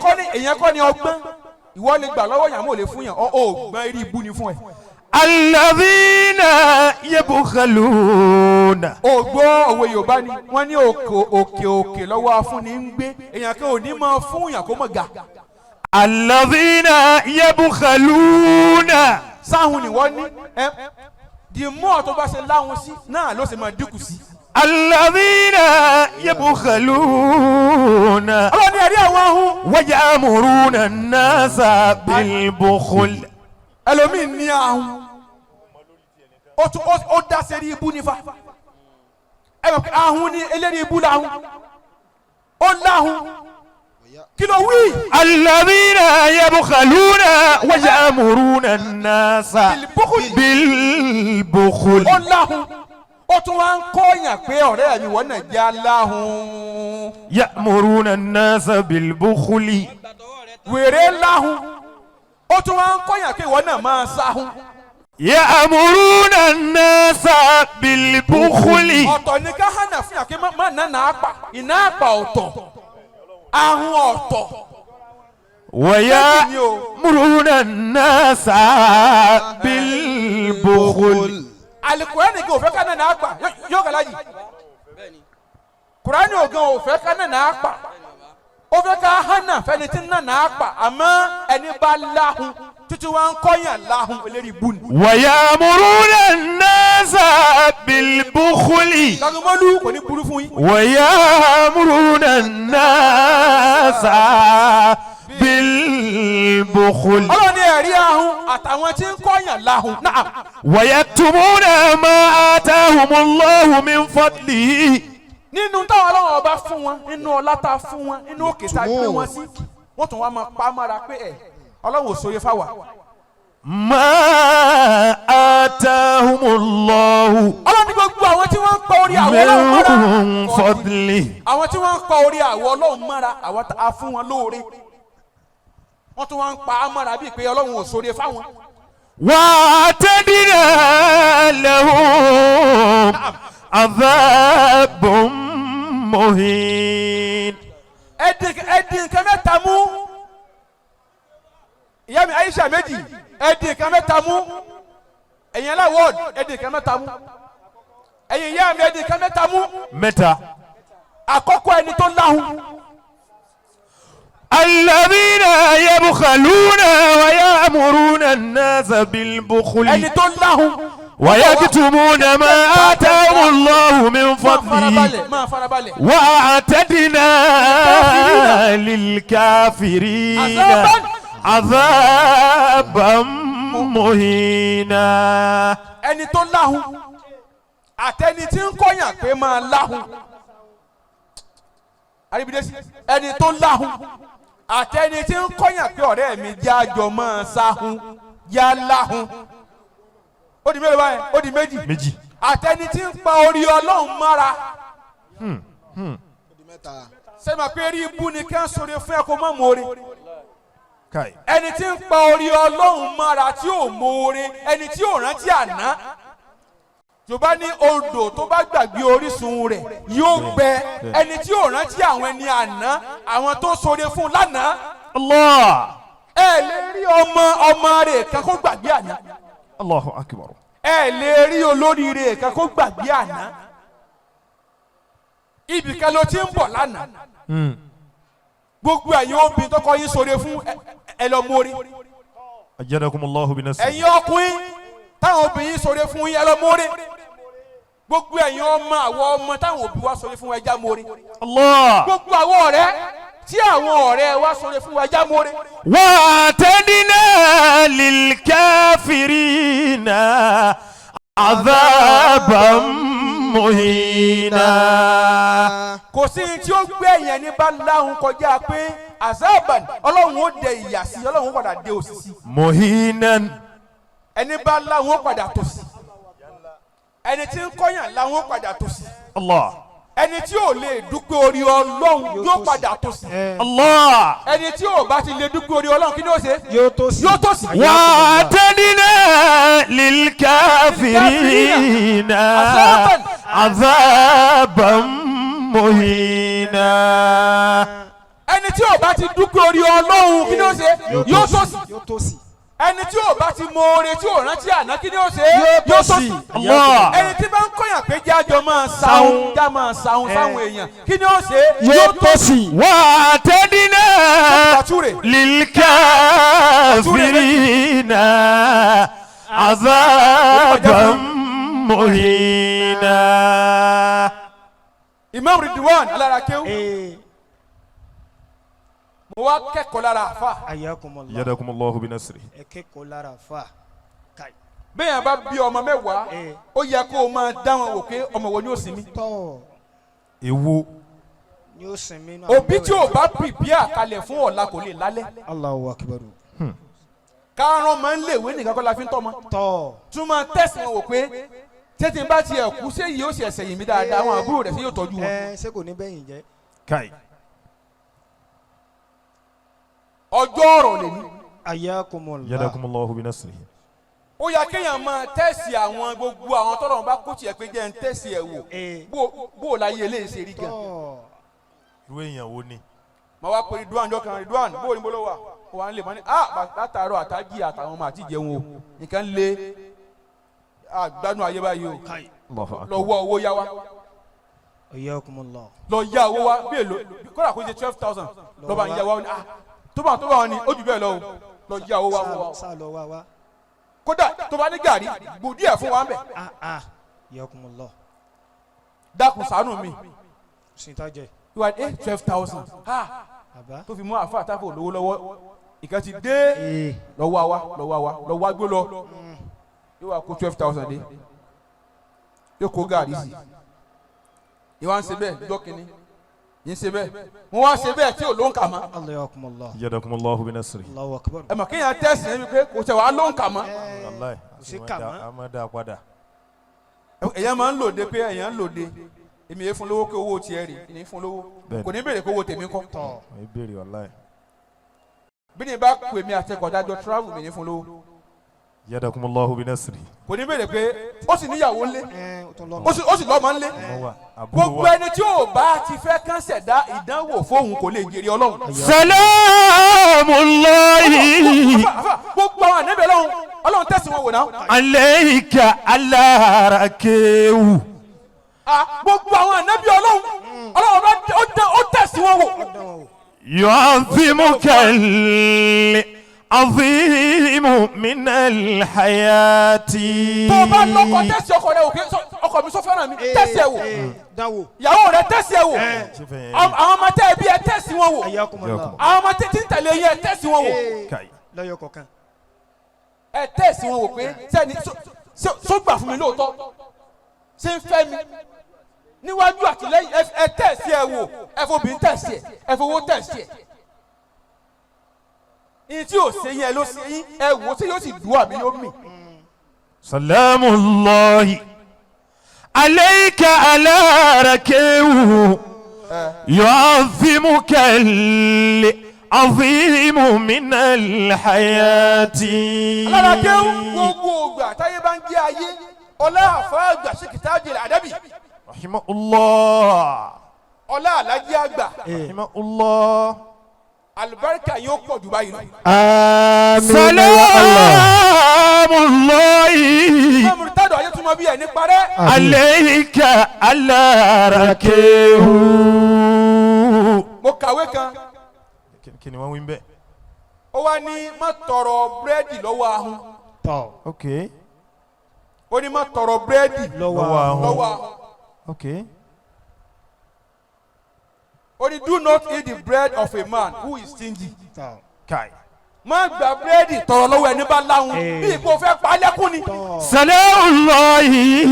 kọ́ ni ọgbọ́n, ìwọ lè gbà lọ́wọ́ yàn, mọ́ ò lè fún yàn, ọ ò gbọ́n, eré ibú ni fún ẹ. الذين يبخلون. Ò gbọ́ òwe Yorùbá ni wọ́n ní òkè òkè òkè lọ́wọ́ afúnni ń gbé. Èèyàn kan ò ní máa fún yàn kó mọ̀ ga. الذين يبخلون. Sáhun ni wọ́n ní ẹ the more tó bá ṣe láhun sí náà ló ṣe máa dínkù sí. الذين يبخلون. Ọlọ́run ní ẹ̀rí àwọn ahun. ويأمرون الناس بالبخل. Ẹlòmíì ní ahun, ó tún ó dá sẹ́rí ibú nífa. Ẹ mọ̀ pé ahun ní eléri ibú láhun, ó láhun, kí ló wí. الذين يبخلون ويأمرون الناس بالبخل. بالبخل. Ó láhun, ó tún wá ń kọ́yàn pé ọ̀rẹ́ mi, wọ́n náà jẹ́ aláhun. يأمرون الناس بالبخل. Wèrè láhun, ó tún wá ń kọ́yàn pé ìwọ náà máa sáhun. يأمرون الناس بالبخل. Ọ̀tọ̀ ní ká hànà fún yàn pé má nà nà á pa ìná àpà, ọ̀tọ̀, ahun ọ̀tọ̀. ويأمرون الناس بالبخل. Alikurani gan ò fẹ́ ká nà nà á pa yóò kàlá yìí. Kurani ò gan ò fẹ́ ká nà nà á pa, ó fẹ́ ká hànà fẹ́ni tí nà nà á pa, àmọ́ ẹni bá láhun títí wá ń kọ́yàn láhun, eléyìí bú ni. ويأمرون الناس بالبخل. Lagunmọ́lú kò ní burú fún yín. ويأمرون الناس بالبخل. Ọlọ́run ní ẹ̀rí ahun àtàwọn tí ń kọ́yàn láhun náà. ويكتمون ما آتاهم الله من فضله. Nínú táwọn Ọlọ́run ọba fún wọn, nínú ọlá tá a fún wọn, nínú òkè tá a gbé wọn sí, wọ́n tún wá máa pa á mára pé ẹ̀ Ọlọ́run ò sóye fáwa. ما آتاهم الله Ọlọ́run ní gbogbo àwọn tí wọ́n ń pa orí àwọn Ọlọ́run mọ́ra, من فضله. àwọn tí wọ́n ń pa orí àwọn Ọlọ́run mọ́ra, àwọn tá a fún wọn lóore, wọ́n tún wá ń pa á mọ́ra bíi pé Ọlọ́run ò sóore fáwọn. وأعتدنا لهم عذاب مهين. Ẹ di nǹkan mẹ́ta mú. Ìyá mi Aisha méjì, ẹ di nǹkan mẹ́ta mú. Ẹ̀yin aláwọ̀, ẹ di nǹkan mẹ́ta mú. Ẹ̀yin ìyá mi, ẹ di nǹkan mẹ́ta mú. Mẹ́ta. Àkọ́kọ́, ẹni tó láhùn. الذين يبخلون ويأمرون الناس بالبخل Ẹni tó láhùn. ويكتمون ما آتاهم الله من Máa فضله farabalẹ̀, máa farabalẹ̀. وأعتدنا للكافرين عذابا مهينا. Ẹni tó láhùn àtẹni tí ń kọ́yàn pé máa láhùn. Àríbídésí, ẹni tó láhùn àtẹni tí ń kọ́yàn pé ọ̀rẹ́ mi jẹ́ àjọ máa sáhùn yá láhùn. Ó di mélòó báyìí? Ó di méjì. Méjì. Àtẹni tí ń pa orí Ọlọ́run mára. Ó di mẹ́ta. Sẹ́mi pé rí ibú ni kí wọ́n sọ̀rọ̀ fún ẹ kó má mọ̀ọ́re. Kai. Ẹni tí ń pa orí Ọlọ́run mára tí ò mọ̀ọ́re, ẹni tí ò rántí àná. Yorùbá ní odò tó bá gbàgbé orísun rẹ̀ yóò gbẹ. Ẹni tí ò rántí àwọn ẹni àná, àwọn tó ṣoore fún lánàá. الله. Ẹ lè rí ọmọ ọmọ rẹ̀ kan kó gbàgbé àná. الله أكبر. Ẹ lè rí olóríire kan kó gbàgbé àná. Ibìkan ló ti ń bọ̀ lánàá. Gbogbo ẹ̀yin obìnrin tọkọ yín ṣoore fún, ẹ lọ mórí. أجدكم الله بنصره. Ẹ̀yin ọkùnrin táwọn obìnrin ṣoore fún yín, ẹ lọ mórí. Gbogbo ẹ̀yin ọmọ, àwọn ọmọ táwọn òbí wa ṣoore fún wa, ẹ já mórí. الله. Gbogbo àwọn ọ̀rẹ́ tí àwọn ọ̀rẹ́ wa ṣoore fún wa, ẹ já mórí. وأعتدنا للكافرين عذابا مهينا. Kò sí ní tí ó gbé ẹ̀yẹn ní bá láhùn kọjá pé azaban, Ọlọ́run ó dẹ ìyà sí, Ọlọ́run ó padà dé òsì sí. مهينا. Ẹni bá láhùn ó padà tòsí. Ẹni tí ń kọ́yàn láhùn ó padà tòsí. الله. Ẹni tí ò lè dúpẹ́ orí Ọlọ́run yóò padà tòsí. الله. Ẹni tí ò bá ti lè dúpẹ́ orí Ọlọ́run, kí ni ó ṣe? Yóò tó sí. Yóò tòsí. وأعتدنا للكافرين عذابا مهينا. Ẹni tí ò bá ti dúpẹ́ orí Ọlọ́run, kí ni ó ṣe? Yóò tòsí. Yóò tó sí. Ẹni tí ò bá ti mọ oore, tí ò rántí àná, kí ni ó ṣe? Yóò tó sí. الله. Ẹni tí bá ń kọ́yàn pé jájọ máa sáhùn, já máa sáhùn sáhùn èèyàn, kí ni ó ṣe? Yóò tó sí. وأعتدنا Bàtúrè. للكافرين عذابا مهينا. Imam Ridwan Alarakew, Ee. mo wá kẹ́kọ̀ọ́ lára àfa. Ayakumullah. يدكم الله بنصره. Ẹ kẹ́kọ̀ọ́ lára fa. Kai. Bẹ́ẹ̀ bá bí ọmọ 10, Ee. ó yẹ kó o máa dá wọn wò pé ọmọ wo ni ó sinmi. Tọ́. Ewo. Ni ó sinmi náà. Òbí tí ò bá prepare kalẹ̀ fún ọ̀la kò lè lálẹ́. Allahu akbar. Kárán máa ń léwé nìkan kọ́ la fi ń tọ́ ọmọ. Tọ́. Tún máa tẹ̀sí wọn wò pé tètè bá tiẹ̀ kú, ṣé yìí ó ṣe ẹ̀sẹ̀ yìí mi dáadáa? Àwọn àbúrò rẹ̀ ṣé yóò tọ́jú wọn? Ẹ ṣé kò ní bẹ́yìn jẹ́? Kai. Ọjọ́ ọ̀rọ̀ lè ní. Ayakumullah. يدكم الله بنصره. Ó yẹ kéèyàn máa tẹ̀sí àwọn gbogbo àwọn tọ́lọ̀ wọn bá kó tiẹ̀ pé jẹ́ ń tẹ̀sí ẹ̀ wò. Ee. Bó o láyé eléyìí ṣe rí gan. Tọ́. Irú èèyàn wo ni? Màá wá pe Ridwan jọ kan. Ridwan, bó o ní bó ló wà? Ó wà ń lè mọ́ ní ah, látàárọ̀ àtàjì àtàwọn ọmọ àti ìjẹun o, nǹkan lé àgbádùn ayé báyìí o. الله. Lọ wọ owó yá wa. Ayakumullah. Lọ yá owó wa bí èlò, kódà kó ṣe 12,000 lọ́ba ń yá wa. Ó ní ah, tó bá wọn ni ó jù bẹ́ẹ̀ lọ o, lọ yá owó wa fún wa. Sá lọ wá wá. Kódà tó bá ní gàrí gbò díẹ̀ fún wa ń bẹ̀. Ah ah. Ayakumullah. Dákun, ṣàánú mi. Sinta jẹ. Ìwà ẹ 12,000 ah. Baba. Tó fi mú àfa àtàfò lówó lọ́wọ́, ìkan ti dé. Ee. Lọ wá wa, lọ wá wa, lọ wá gbó lọ. Yóò wá kó 12,000 dé, yóò kó gàrí sí. Ìwà ń ṣe bẹ́ẹ̀ jọ́ kínní yìí ń ṣe bẹ́ẹ̀, wọ́n wá ṣe bẹ́ẹ̀ tí ò ló ń kà mọ́. Ayakumullah. يدكم الله بنصره. Allahu akbar. Ẹ mọ̀ kéèyàn tẹ̀sí ẹ wípé kò ṣe wàá ló ń kà mọ́. والله. Sí kà mọ́. A máa dá padà. Èèyàn máa ń lòde pé èèyàn ń lòde, èmi yẹn fún lówó pé owó tiẹ̀ rè ní fún lówó. Bẹ́ẹ̀ni. Kò ní béèrè pé owó tèmi kọ́. Tọ́. Ìbéèrè wàláì. Bí ní bá pè mí àtẹkọ̀dájọ́ travel, mi ní fún lówó. Yadakumullahu binasri. Kò ní béèrè pé ó sì níyàwó ńlé, Ẹ, ó tún lọ́mọ. ó sì lọ́mọ ńlé. Àbúrò Gbogbo wa. ẹni tí ò bá ti fẹ́ kán ṣẹ̀dá ìdánwò fóun kò lè jèrè Ọlọ́run. Salamullahi Àfà, àfà, gbogbo àwọn ànábì Ọlọ́run, Ọlọ́run tẹ̀sí wọn wò náà. alayka alarakewu. Ah, gbogbo àwọn ànábì Ọlọ́run, Ọlọ́run bá ó tẹ̀sí wọn wò. يعظمك العظيم من الحياة. Tó o bá lọ́kọ, tẹ̀sí ọkọ rẹ òkè, ọkọ mi sọ fẹ́ràn mi, tẹ̀sí ẹ wò. Dánwò. Ìyàwó rẹ, tẹ̀sí ẹ wò. Àwọn ọmọ tẹ́ ẹ bí ẹ, tẹ̀sí wọn wò. Ayakumullah. Àwọn ọmọ tí ń tẹ̀lé yẹn, ẹ tẹ̀sí wọn wò. Kai. Lọ́yọ̀ kọ̀ọ̀kan. Ẹ tẹ̀sí wọn wò pé sẹ́ni só gbà fún mi lóòótọ́, ṣé ń fẹ́ mi níwájú àtìlẹ́yìn. Ẹ tẹ̀sí ẹ wò, ẹ fobìnrin tẹ̀sí ẹ, ẹ fowó tẹ̀sí ẹ. Ìyí tí ò ṣe yín ẹ ló ṣe yín, ẹ wò ó, ṣé yóò sì dùn àbí yóò mì. سلام الله عليك على ركوه يعظمك العظيم من الحياة. Alára kéwù, gbogbo ògbà táyé bá ń jẹ́ ayé, ọlá àfáàgbà ṣèkìtàjì àdábì, رحمه الله. ọlá àlájí àgbà, رحمه الله. àlùbáríkà yóò pọ̀ jù báyìí lọ. Àmín ya Allah. سلام الله Mọ̀mùrú tádọ̀ ayé túmọ̀ bí ẹ̀ ní parẹ́. عليك على ركوه. Mo kàwé kan. Kí ni wọ́n wí bẹ́ẹ̀? Ó wá ní má tọrọ búrẹ́dì lọ́wọ́ ahun. Tọ̀. Ok. Ó ní má tọrọ búrẹ́dì lọ́wọ́ Lọ́wọ́ ahun. lọ́wọ́ ahun. Ok. Ó ní do not eat the bread of a man who is stingy. Tọ̀. Kai. Má gba búrẹ́dì tọrọ lọ́wọ́ ẹni bá láhun, bí ipò fẹ́ pa á lẹ́kùn ni. سلام الله.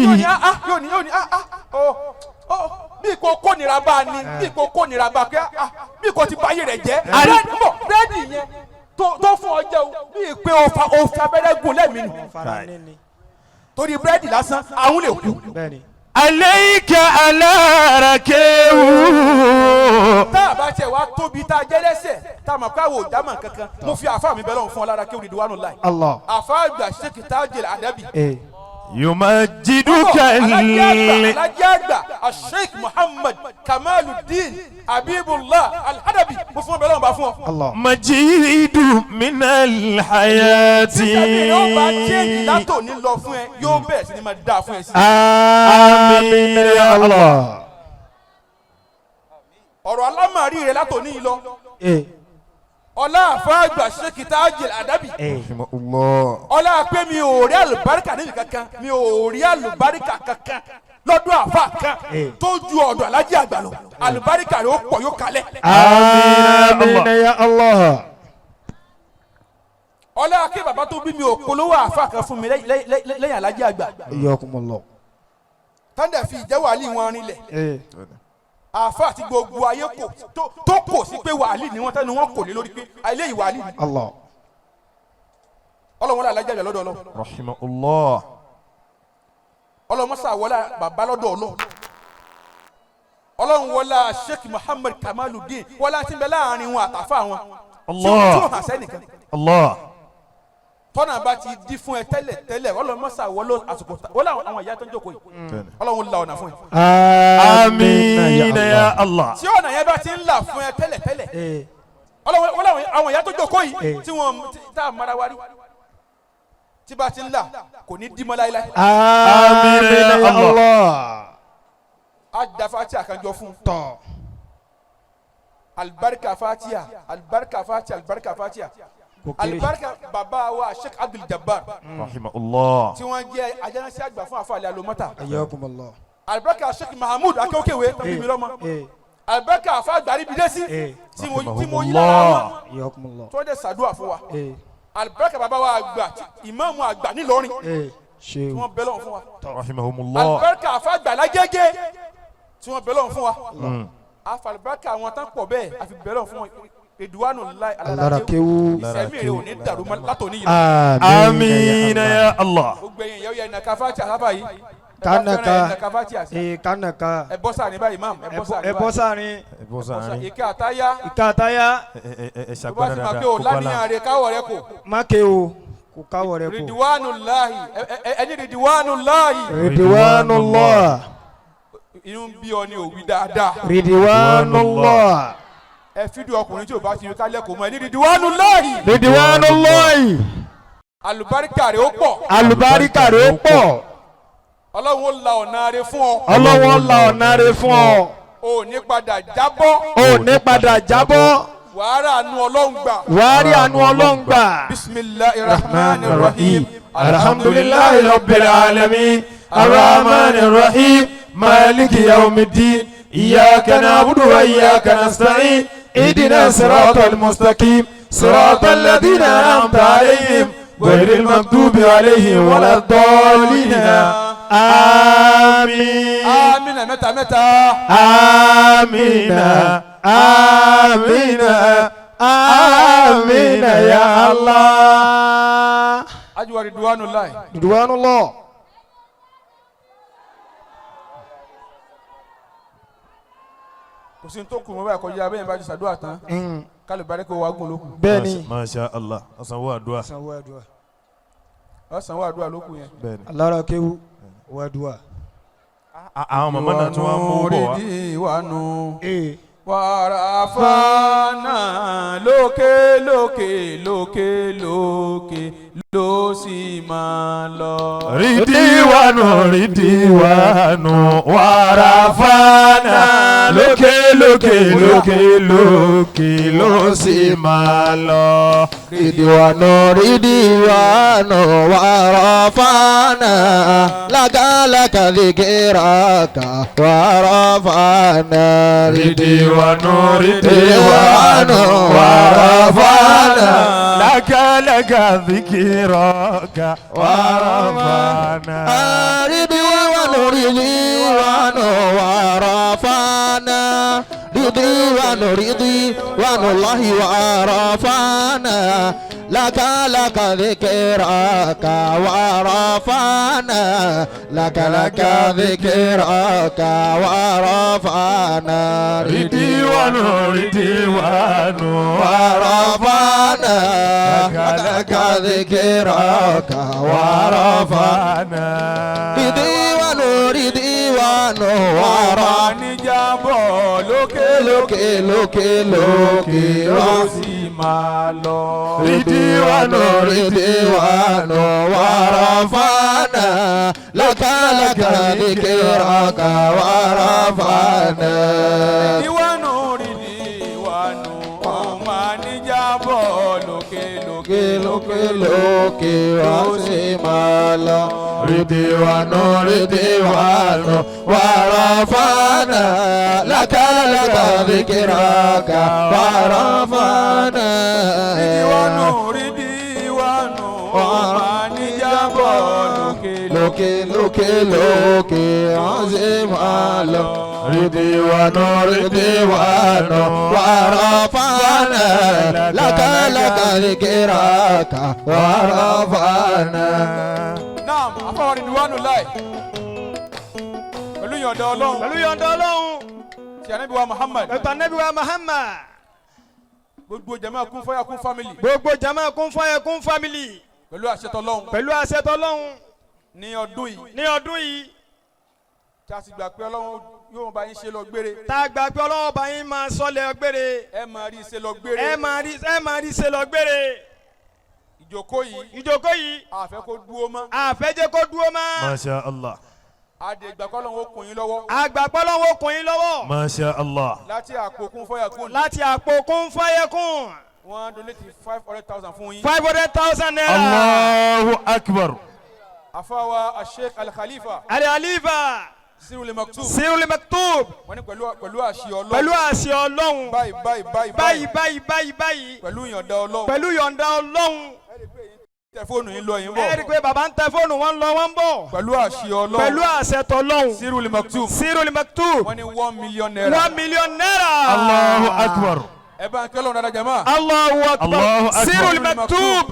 Yóò ní ah ah, yóò ní ah ah, oh oh, bí ipò kónira bá a ní, bí ipò kónira bá a pé ah, bí ipò ti báyé rẹ̀ jẹ́. Búrẹ́dì bọ̀, búrẹ́dì yẹn tó fún ọ jẹ́ o, bí ìpè òfa abẹ́rẹ́ gùn lẹ́mìí nù. Fara níní. Torí búrẹ́dì lásán, àwọn lè kú. Bẹ́ẹ̀ni. عليك على ركوه. Tá a bá tiẹ̀ wá tóbi tá a jẹ́ lẹ́sẹ̀ tá a mọ̀ káwọ́ ò dámọ̀ kankan, mo fi àfa mi bẹ́ẹ̀ lọ́wọ́ fún ọ lára kí olùdíwánu láì. Allah. Àfa àgbà Sheikh Tajil Adabi. يمجدك Alájí àgbà Sheikh Muhammad Kamaluddin Habibullah Al-Hadabi, mo fún ọ bẹ́ẹ̀ lọ́wọ́ bá fún ọ. Allah. مجيد من الحياة. Sísẹ́mi yóò bá chéèjì látòní lọ fún ẹ, yóò bẹ̀rẹ̀ sí ni máa dáa fún ẹ sí. Àmín ya Allah. Ọ̀rọ̀ alámàrí rẹ látòní yìí lọ, ọlá àfa àgbà Sheikh Tajil Adabi, رحمه الله. ọlá pé mi ò rí àlùbáríkà níbi kankan, mi ò rí àlùbáríkà kankan lọ́dọ̀ àfa kan tó ju ọ̀dọ̀ alájí àgbà lọ, àlùbáríkà rẹ ó pọ̀, yóò kalẹ̀. Àmín ya Allah. Ọlá kí bàbá tó bí mi ò polówó àfa kan fún mi lẹ́yìn alájí àgbà, Ayakumullah. tọ́ndẹ̀ fi ìjẹ́ wàhálì wọn rinlẹ̀, àfa àti gbogbo ayé kò tó kò sí pé wàhálì ni wọ́n tẹ́nu wọn kò lé lórí pé eléyìí wàhálì ni. Allah. Ọlọ́run wọlé alájí àgbà lọ́dọ̀ Ọlọ́run. رحمه الله. Ọlọ́run mọ́sá wọlé bàbá lọ́dọ̀ Ọlọ́run. Ọlọ́run wọlé Sheikh Muhammad Kamaluddin, wọlé àti bẹ láàrin wọn àtàfà wọn Allah. tí ó hàn sẹ́nìkan. Allah. Tọ́nà bá ti di fún ẹ tẹ́lẹ̀ tẹ́lẹ̀, Ọlọ́run mọ́sá wọlé àsìkò wọlé àwọn ìyá tó ń jókòó yìí, Ọlọ́run la ọ̀nà fún ẹ. آمين يا الله. Tí ọ̀nà yẹn bá ti ń là fún ẹ tẹ́lẹ̀ tẹ́lẹ̀, Ọlọ́run wọlé àwọn ìyá tó jókòó yìí tí wọ́n tá a mara wárí, tí bá ti ń là, kò ní dí mọ́ láéláé. Àmín ya Allah. Á da fatia kan jọ fún un. Tọ́. Alibarika fatia, alibarika fatia, alibarika fatia, alibarika baba wa Sheikh Abdul Jabbar, رحمه الله. tí wọ́n jẹ́ ajánásí àgbà fún àfàlẹ́ alomata. Ayakumullah. Alibarika Sheikh Mahamud Akéwkéwé tó bí mi lọ́mọ, alibarika àfa àgbàrí bidesi tí mo yí lára wọn, Ayakumullah. tí wọ́n dẹ̀ sàdúrà fún wa, alibarika baba wa àgbà, ìmáàmù àgbà nílọrin, tí wọ́n bẹ lọ́wọ́ fún wa, رحمهم الله. alibarika àfa àgbà lágége tí wọ́n bẹ lọ́wọ́ fún wa, afa alibarika àwọn tán pọ̀ bẹ́ẹ̀, àfi bẹ lọ́wọ́ fún wọn eduwanu lai. Alarakewu. Ìsẹ̀mí rẹ̀ ò ní dàrú mọ́ látòní yìí lọ. آمين يا الله. Gbogbo ẹ̀yin ìyàwó yẹn, nàka fati àsáfà yìí. Kánàká. Nàka fati àsá. Kánàká. Ẹ bọ́ sáà ní báyìí, imam, ẹ bọ́ sáà ní Ẹ bọ́ báyìí. sáàrin. Ẹ bọ́ sáàrin. Ìka àtáyá. Ìka àtáyá. Ẹ Tó bá ṣàgbọ́n ti máa dáadáa. pé o lánìyàn rẹ káwọ̀ rẹ kò. Má ké o. Kò káwọ́ rẹ̀ kù. Ridwanullahi, ẹni Ridwanullahi. Ridwanullah. Inú ń bí ọ ní òwì dáadáa. Ridwanullah. Ẹ fídíò ọkùnrin tí ò bá ti rí kálẹ̀ kò mọ ẹni Ridwanullahi. Ridwanullahi. Àlùbáríkà rẹ̀ ó pọ̀. Àlùbáríkà rẹ̀ ó pọ̀. Ọlọ́run ó la ọ̀nà rẹ̀ fún ọ. Ọlọ́run la ọ̀nà rẹ̀ fún ọ. O ò ní padà jábọ́. O ò ní padà jábọ́. Wàá rà àánú Ọlọ́run gbà. Wàá rí àánú Ọlọ́run gbà. Bisimilahi rahman rahim. Alhamdulillahi rabbil alamin. Arrahman rahim. Maliki yawmiddin. Iyyaka na'budu wa iyyaka nasta'in. Ihdina siratal mustaqim. Siratal ladina an'amta alayhim. Ghayril maghdubi alayhim waladdallin. Àmín. Amina mẹ́ta mẹ́ta. Amina. Amina. Amina ya Allah. Ajuwa Ridwanullahi. Ridwanullah. Kò sí ní tó kù mọ́ báyìí kọjá abẹ́yẹn bá ti ṣàdúrà tán. Kálùbáríkà wa gùn lókun. Bẹ́ẹ̀ni. Masha Allah. Ọ̀sánwó àdúrà. Sanwó àdúrà. Ọ̀sán wa àdúrà lókun yẹn. Bẹ́ẹ̀ni. Alára kéwú wà dùà. Àwọn màmá náà tún wá ń mú bọ̀ wá. Ridwanu. Ee. Wàràfàánà lókè lókè lókè lókè ló sì máa lọ. Rídíwánu rídíwánu wàràfàánà lókè lókè lókè lókè ló sì máa lọ. Ridwanu ridwanu warafana laka laka dhikraka warafana. Rídíwánu rídíwánu wàràfàánà laka laka dhikraka wàràfàánà. Ridwanu ridwanu warafana ridwanu ridwanu Allahi warafana laka laka dhikraka warafana laka laka dhikraka warafana. Rídíwánu rídíwánu warafana laka laka dhikraka warafana. wàràfàánà. Ridwanu ridwanu warafana. Níjàbọ̀ lókè Lókè lókè lókè ló lókè. sì máa lọ. Rídíwánu Ridwanu warafana laka laka dhikraka warafana. Ridwanu ridwanu ọmọ níjàbọ̀ lókè lókè Lókè lókè wá sí máa lọ. Ridwanu ridwanu warafana laka laka dhikraka warafana. Ridwanu ridwanu ọmọ níjàbọ̀ lókè Lókè lókè lókè azim alọ. Rídíwánu Ridwanu warafana laka laka dhikraka warafana. Naam, afọwọ́ Ridwanullahi. Pẹ̀lú ìyọ̀ǹda Ọlọ́run. Pẹ̀lú yọ̀ǹda Ọlọ́run. Ti Ànábì wa Muhammad. Pẹ̀lú Ànábì wa Muhammad. Gbogbo jama kún fọ́yà kún family. Gbogbo jama kún fọ́yẹ kún family. Pẹ̀lú àṣẹ tọlọ́run. Pẹ̀lú àṣẹ tọlọ́run. Ní ọdún yìí. Ní ọdún yìí. Tí a sì gbà pé Ọlọ́run yóò bá yín ṣe lọ gbére. Tá a gbà pé Ọlọ́run bá yín máa sọlẹ̀ gbére. Ẹ máa rí ṣe lọ gbére. Ẹ máa rí ṣe lọ gbére. Ìjókòó yìí. Ìjókòó yìí. A fẹ́ kó dúró mọ́. A fẹ́ jẹ́ kó dúró mọ́. Masha Allah. Àdègbà kọ́ Ọlọ́run ó kún yín lọ́wọ́. Àgbà pé Ọlọ́run ó kún yín lọ́wọ́. Masha Allah. Láti àpò kún fọ́yà kún. Láti àpò kún fọ́yẹ kún. Wọ́n donate 500,000 fún yín. 500,000 naira. Allahu akbar. Àfáwa Sheikh Al-Khalifa. Al-Khalifa. Sirul Maktub. Sirul Maktub. Wọ́n ní pẹ̀lú àṣẹ Ọlọ́run. Pẹ̀lú àṣẹ Ọlọ́run. Báyìí báyìí báyìí. Báyìí báyìí báyìí báyìí. Pẹ̀lú ìyọ̀ǹda Ọlọ́run. Pẹ̀lú ìyọ̀ǹda Ọlọ́run. Tẹ fóònù yín lọ yín bọ̀. Ẹ rí i pé bàbá ń tẹ fóònù wọn lọ wọn bọ̀. Pẹ̀lú àṣẹ Ọlọ́run. Pẹ̀lú àṣẹ tọlọ́run. Sirul Maktub. Sirul Maktub. Wọ́n ní 1 million naira. 1 million naira. Allahu akbar. Ẹ bá ń kẹ́ lọ́run dáadáa jama. Allahu akbar. Allahu akbar. Sirul Maktub.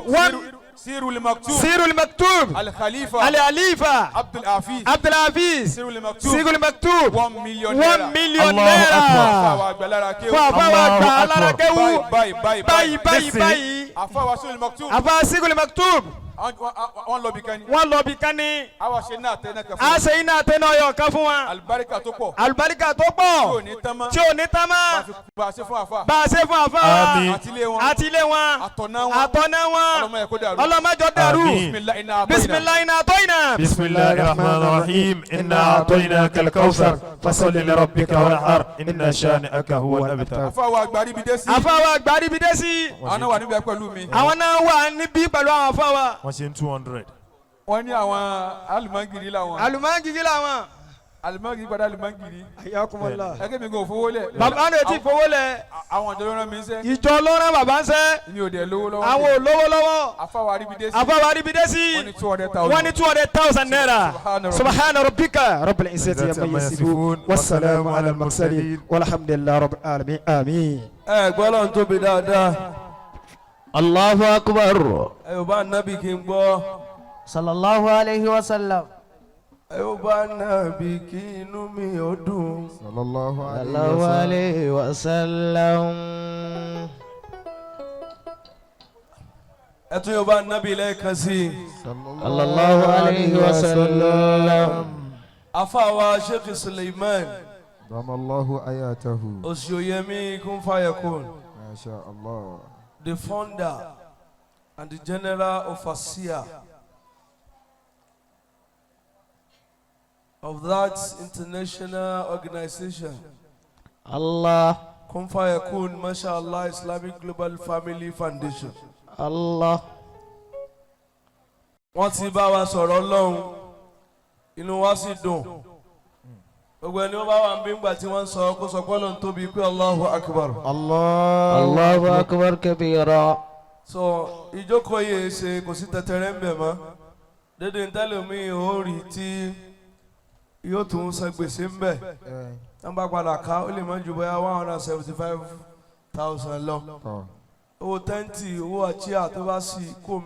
Sirul Maktub. Sirul Maktub. Al-Khalifa. Al-Khalifa. Abdul Hafiz. Abdul Hafiz. Sirul Maktub. Sirul Maktub. 1 million naira. 1 million Allahu naira. akbar. Àfáwa àgbàlára kéwù. Fún àfáwa Allahu àgbàlára akbar. kéwù. Báyìí báyìí Báyìí báyìí Nísìnyí. báyìí. Àfáwa Sirul Maktub. Àfáwa Sirul Maktub. Wọ́n lọ bí kan ní. Wọ́n lọ bí kan ní. Àwa ṣe náà tẹ́ náà kẹfọ́. A ṣe iná àtẹná ọyọ kan fún wa. Alibarika tó pọ̀. Àlùbáríkà tó Tí ò pọ̀. ní tán mọ́. Tí ò ní tán mọ́. Bá a ṣe fún àfa. Bá a ṣe fún àfa wa. Àmín. Àti ilé wọn. Àti ilé wọn. Àtọ̀nà wọn. Àtọ̀nà wọn. Ọlọ́mọ ẹ̀ kó dàrú. Ọlọ́mọjọ dàrú. Àmín. Bisimilahi iná àtọ̀yìnà. Bisimilayi iná àtọ̀yìnà. بسم الله الرحمن الرحيم إنا أعطيناك الكوثر فصل لربك وانحر إن شانئك هو الأبتر. Àfa wa àgbàrí bi dé sí. Àfa wa àgbárí bi dé sí. Àwọn náà wà níbẹ̀ pẹ̀lú mi. Àwọn náà wà níbí pẹ̀lú àwọn àfa wa. Wọ́n ṣe ń 200. Wọ́n ní àwọn alimangiri làwọn. Àlùmọ́ngìgì làwọn. Alimangiri padà alimangiri. Ayakumala. Ẹgbẹ́ mi kò fowó lẹ̀. Bàbá náà ti fowó lẹ̀. Àwọn ìjọ ló rán mi ń sẹ́. Ìjọ ló rán bàbá ń sẹ́. Mi ò dẹ̀ lówó lọ́wọ́. Àwọn ò lówó lọ́wọ́. Àfa wa àríbi dé sí. Àfa wa àríbi dé sí. Wọ́n ní 200,000. Wọ́n ní 200,000 naira. Subhana rabbika. Subhana rabbika rabbil izzati amma yasifun. Wasalaamu ala al-mursalin. Walhamdulillahi rabbil alamin. Amin. Ẹ gbọ́ lọ́n tóbi dáadáa. Allahu akbar. Ẹ yóò bá nábì kí n gbọ́. Sallallahu alayhi wa sallam. Ẹ yóò bá nábì kí inú mi ó dùn. Sallallahu Sallallahu alayhi wa sallam. Ẹ tún yóò bá nábì lẹ́ẹ̀kan sí i. Sallallahu alayhi wa sallam. Afáwa Sheikh Suleiman Damallahu ayatahu. Osioyemi Kunfayekun, Masha Allah. the founder and the general overseer of that international organization, Allah. Kunfayekun Mashallah Islamic Global Family Foundation. Allah. Wọ́n ti bá wa sọ̀rọ̀ Ọlọ́run, inú wa sì dùn. Gbogbo ẹni wọ́n bá wà ń bí ńgbà tí wọ́n ń sọ kó sọ pé Ọlọ́run tóbi pé Allahu Akbar. Allah. Allahu akbar kabira. So ìjókòó yìí ṣe kò sí tẹtẹrẹ ń bẹ̀ mọ́. Dédé ntẹ́lẹ̀mí ò rí tí yóò tún san gbèsè ń bẹ̀. Wọ́n bá padà ká ó lè má ju bóyá 175,000 lọ. Tọ́. Owó tẹ́ǹtì, owó àchíà tó bá sì kó ń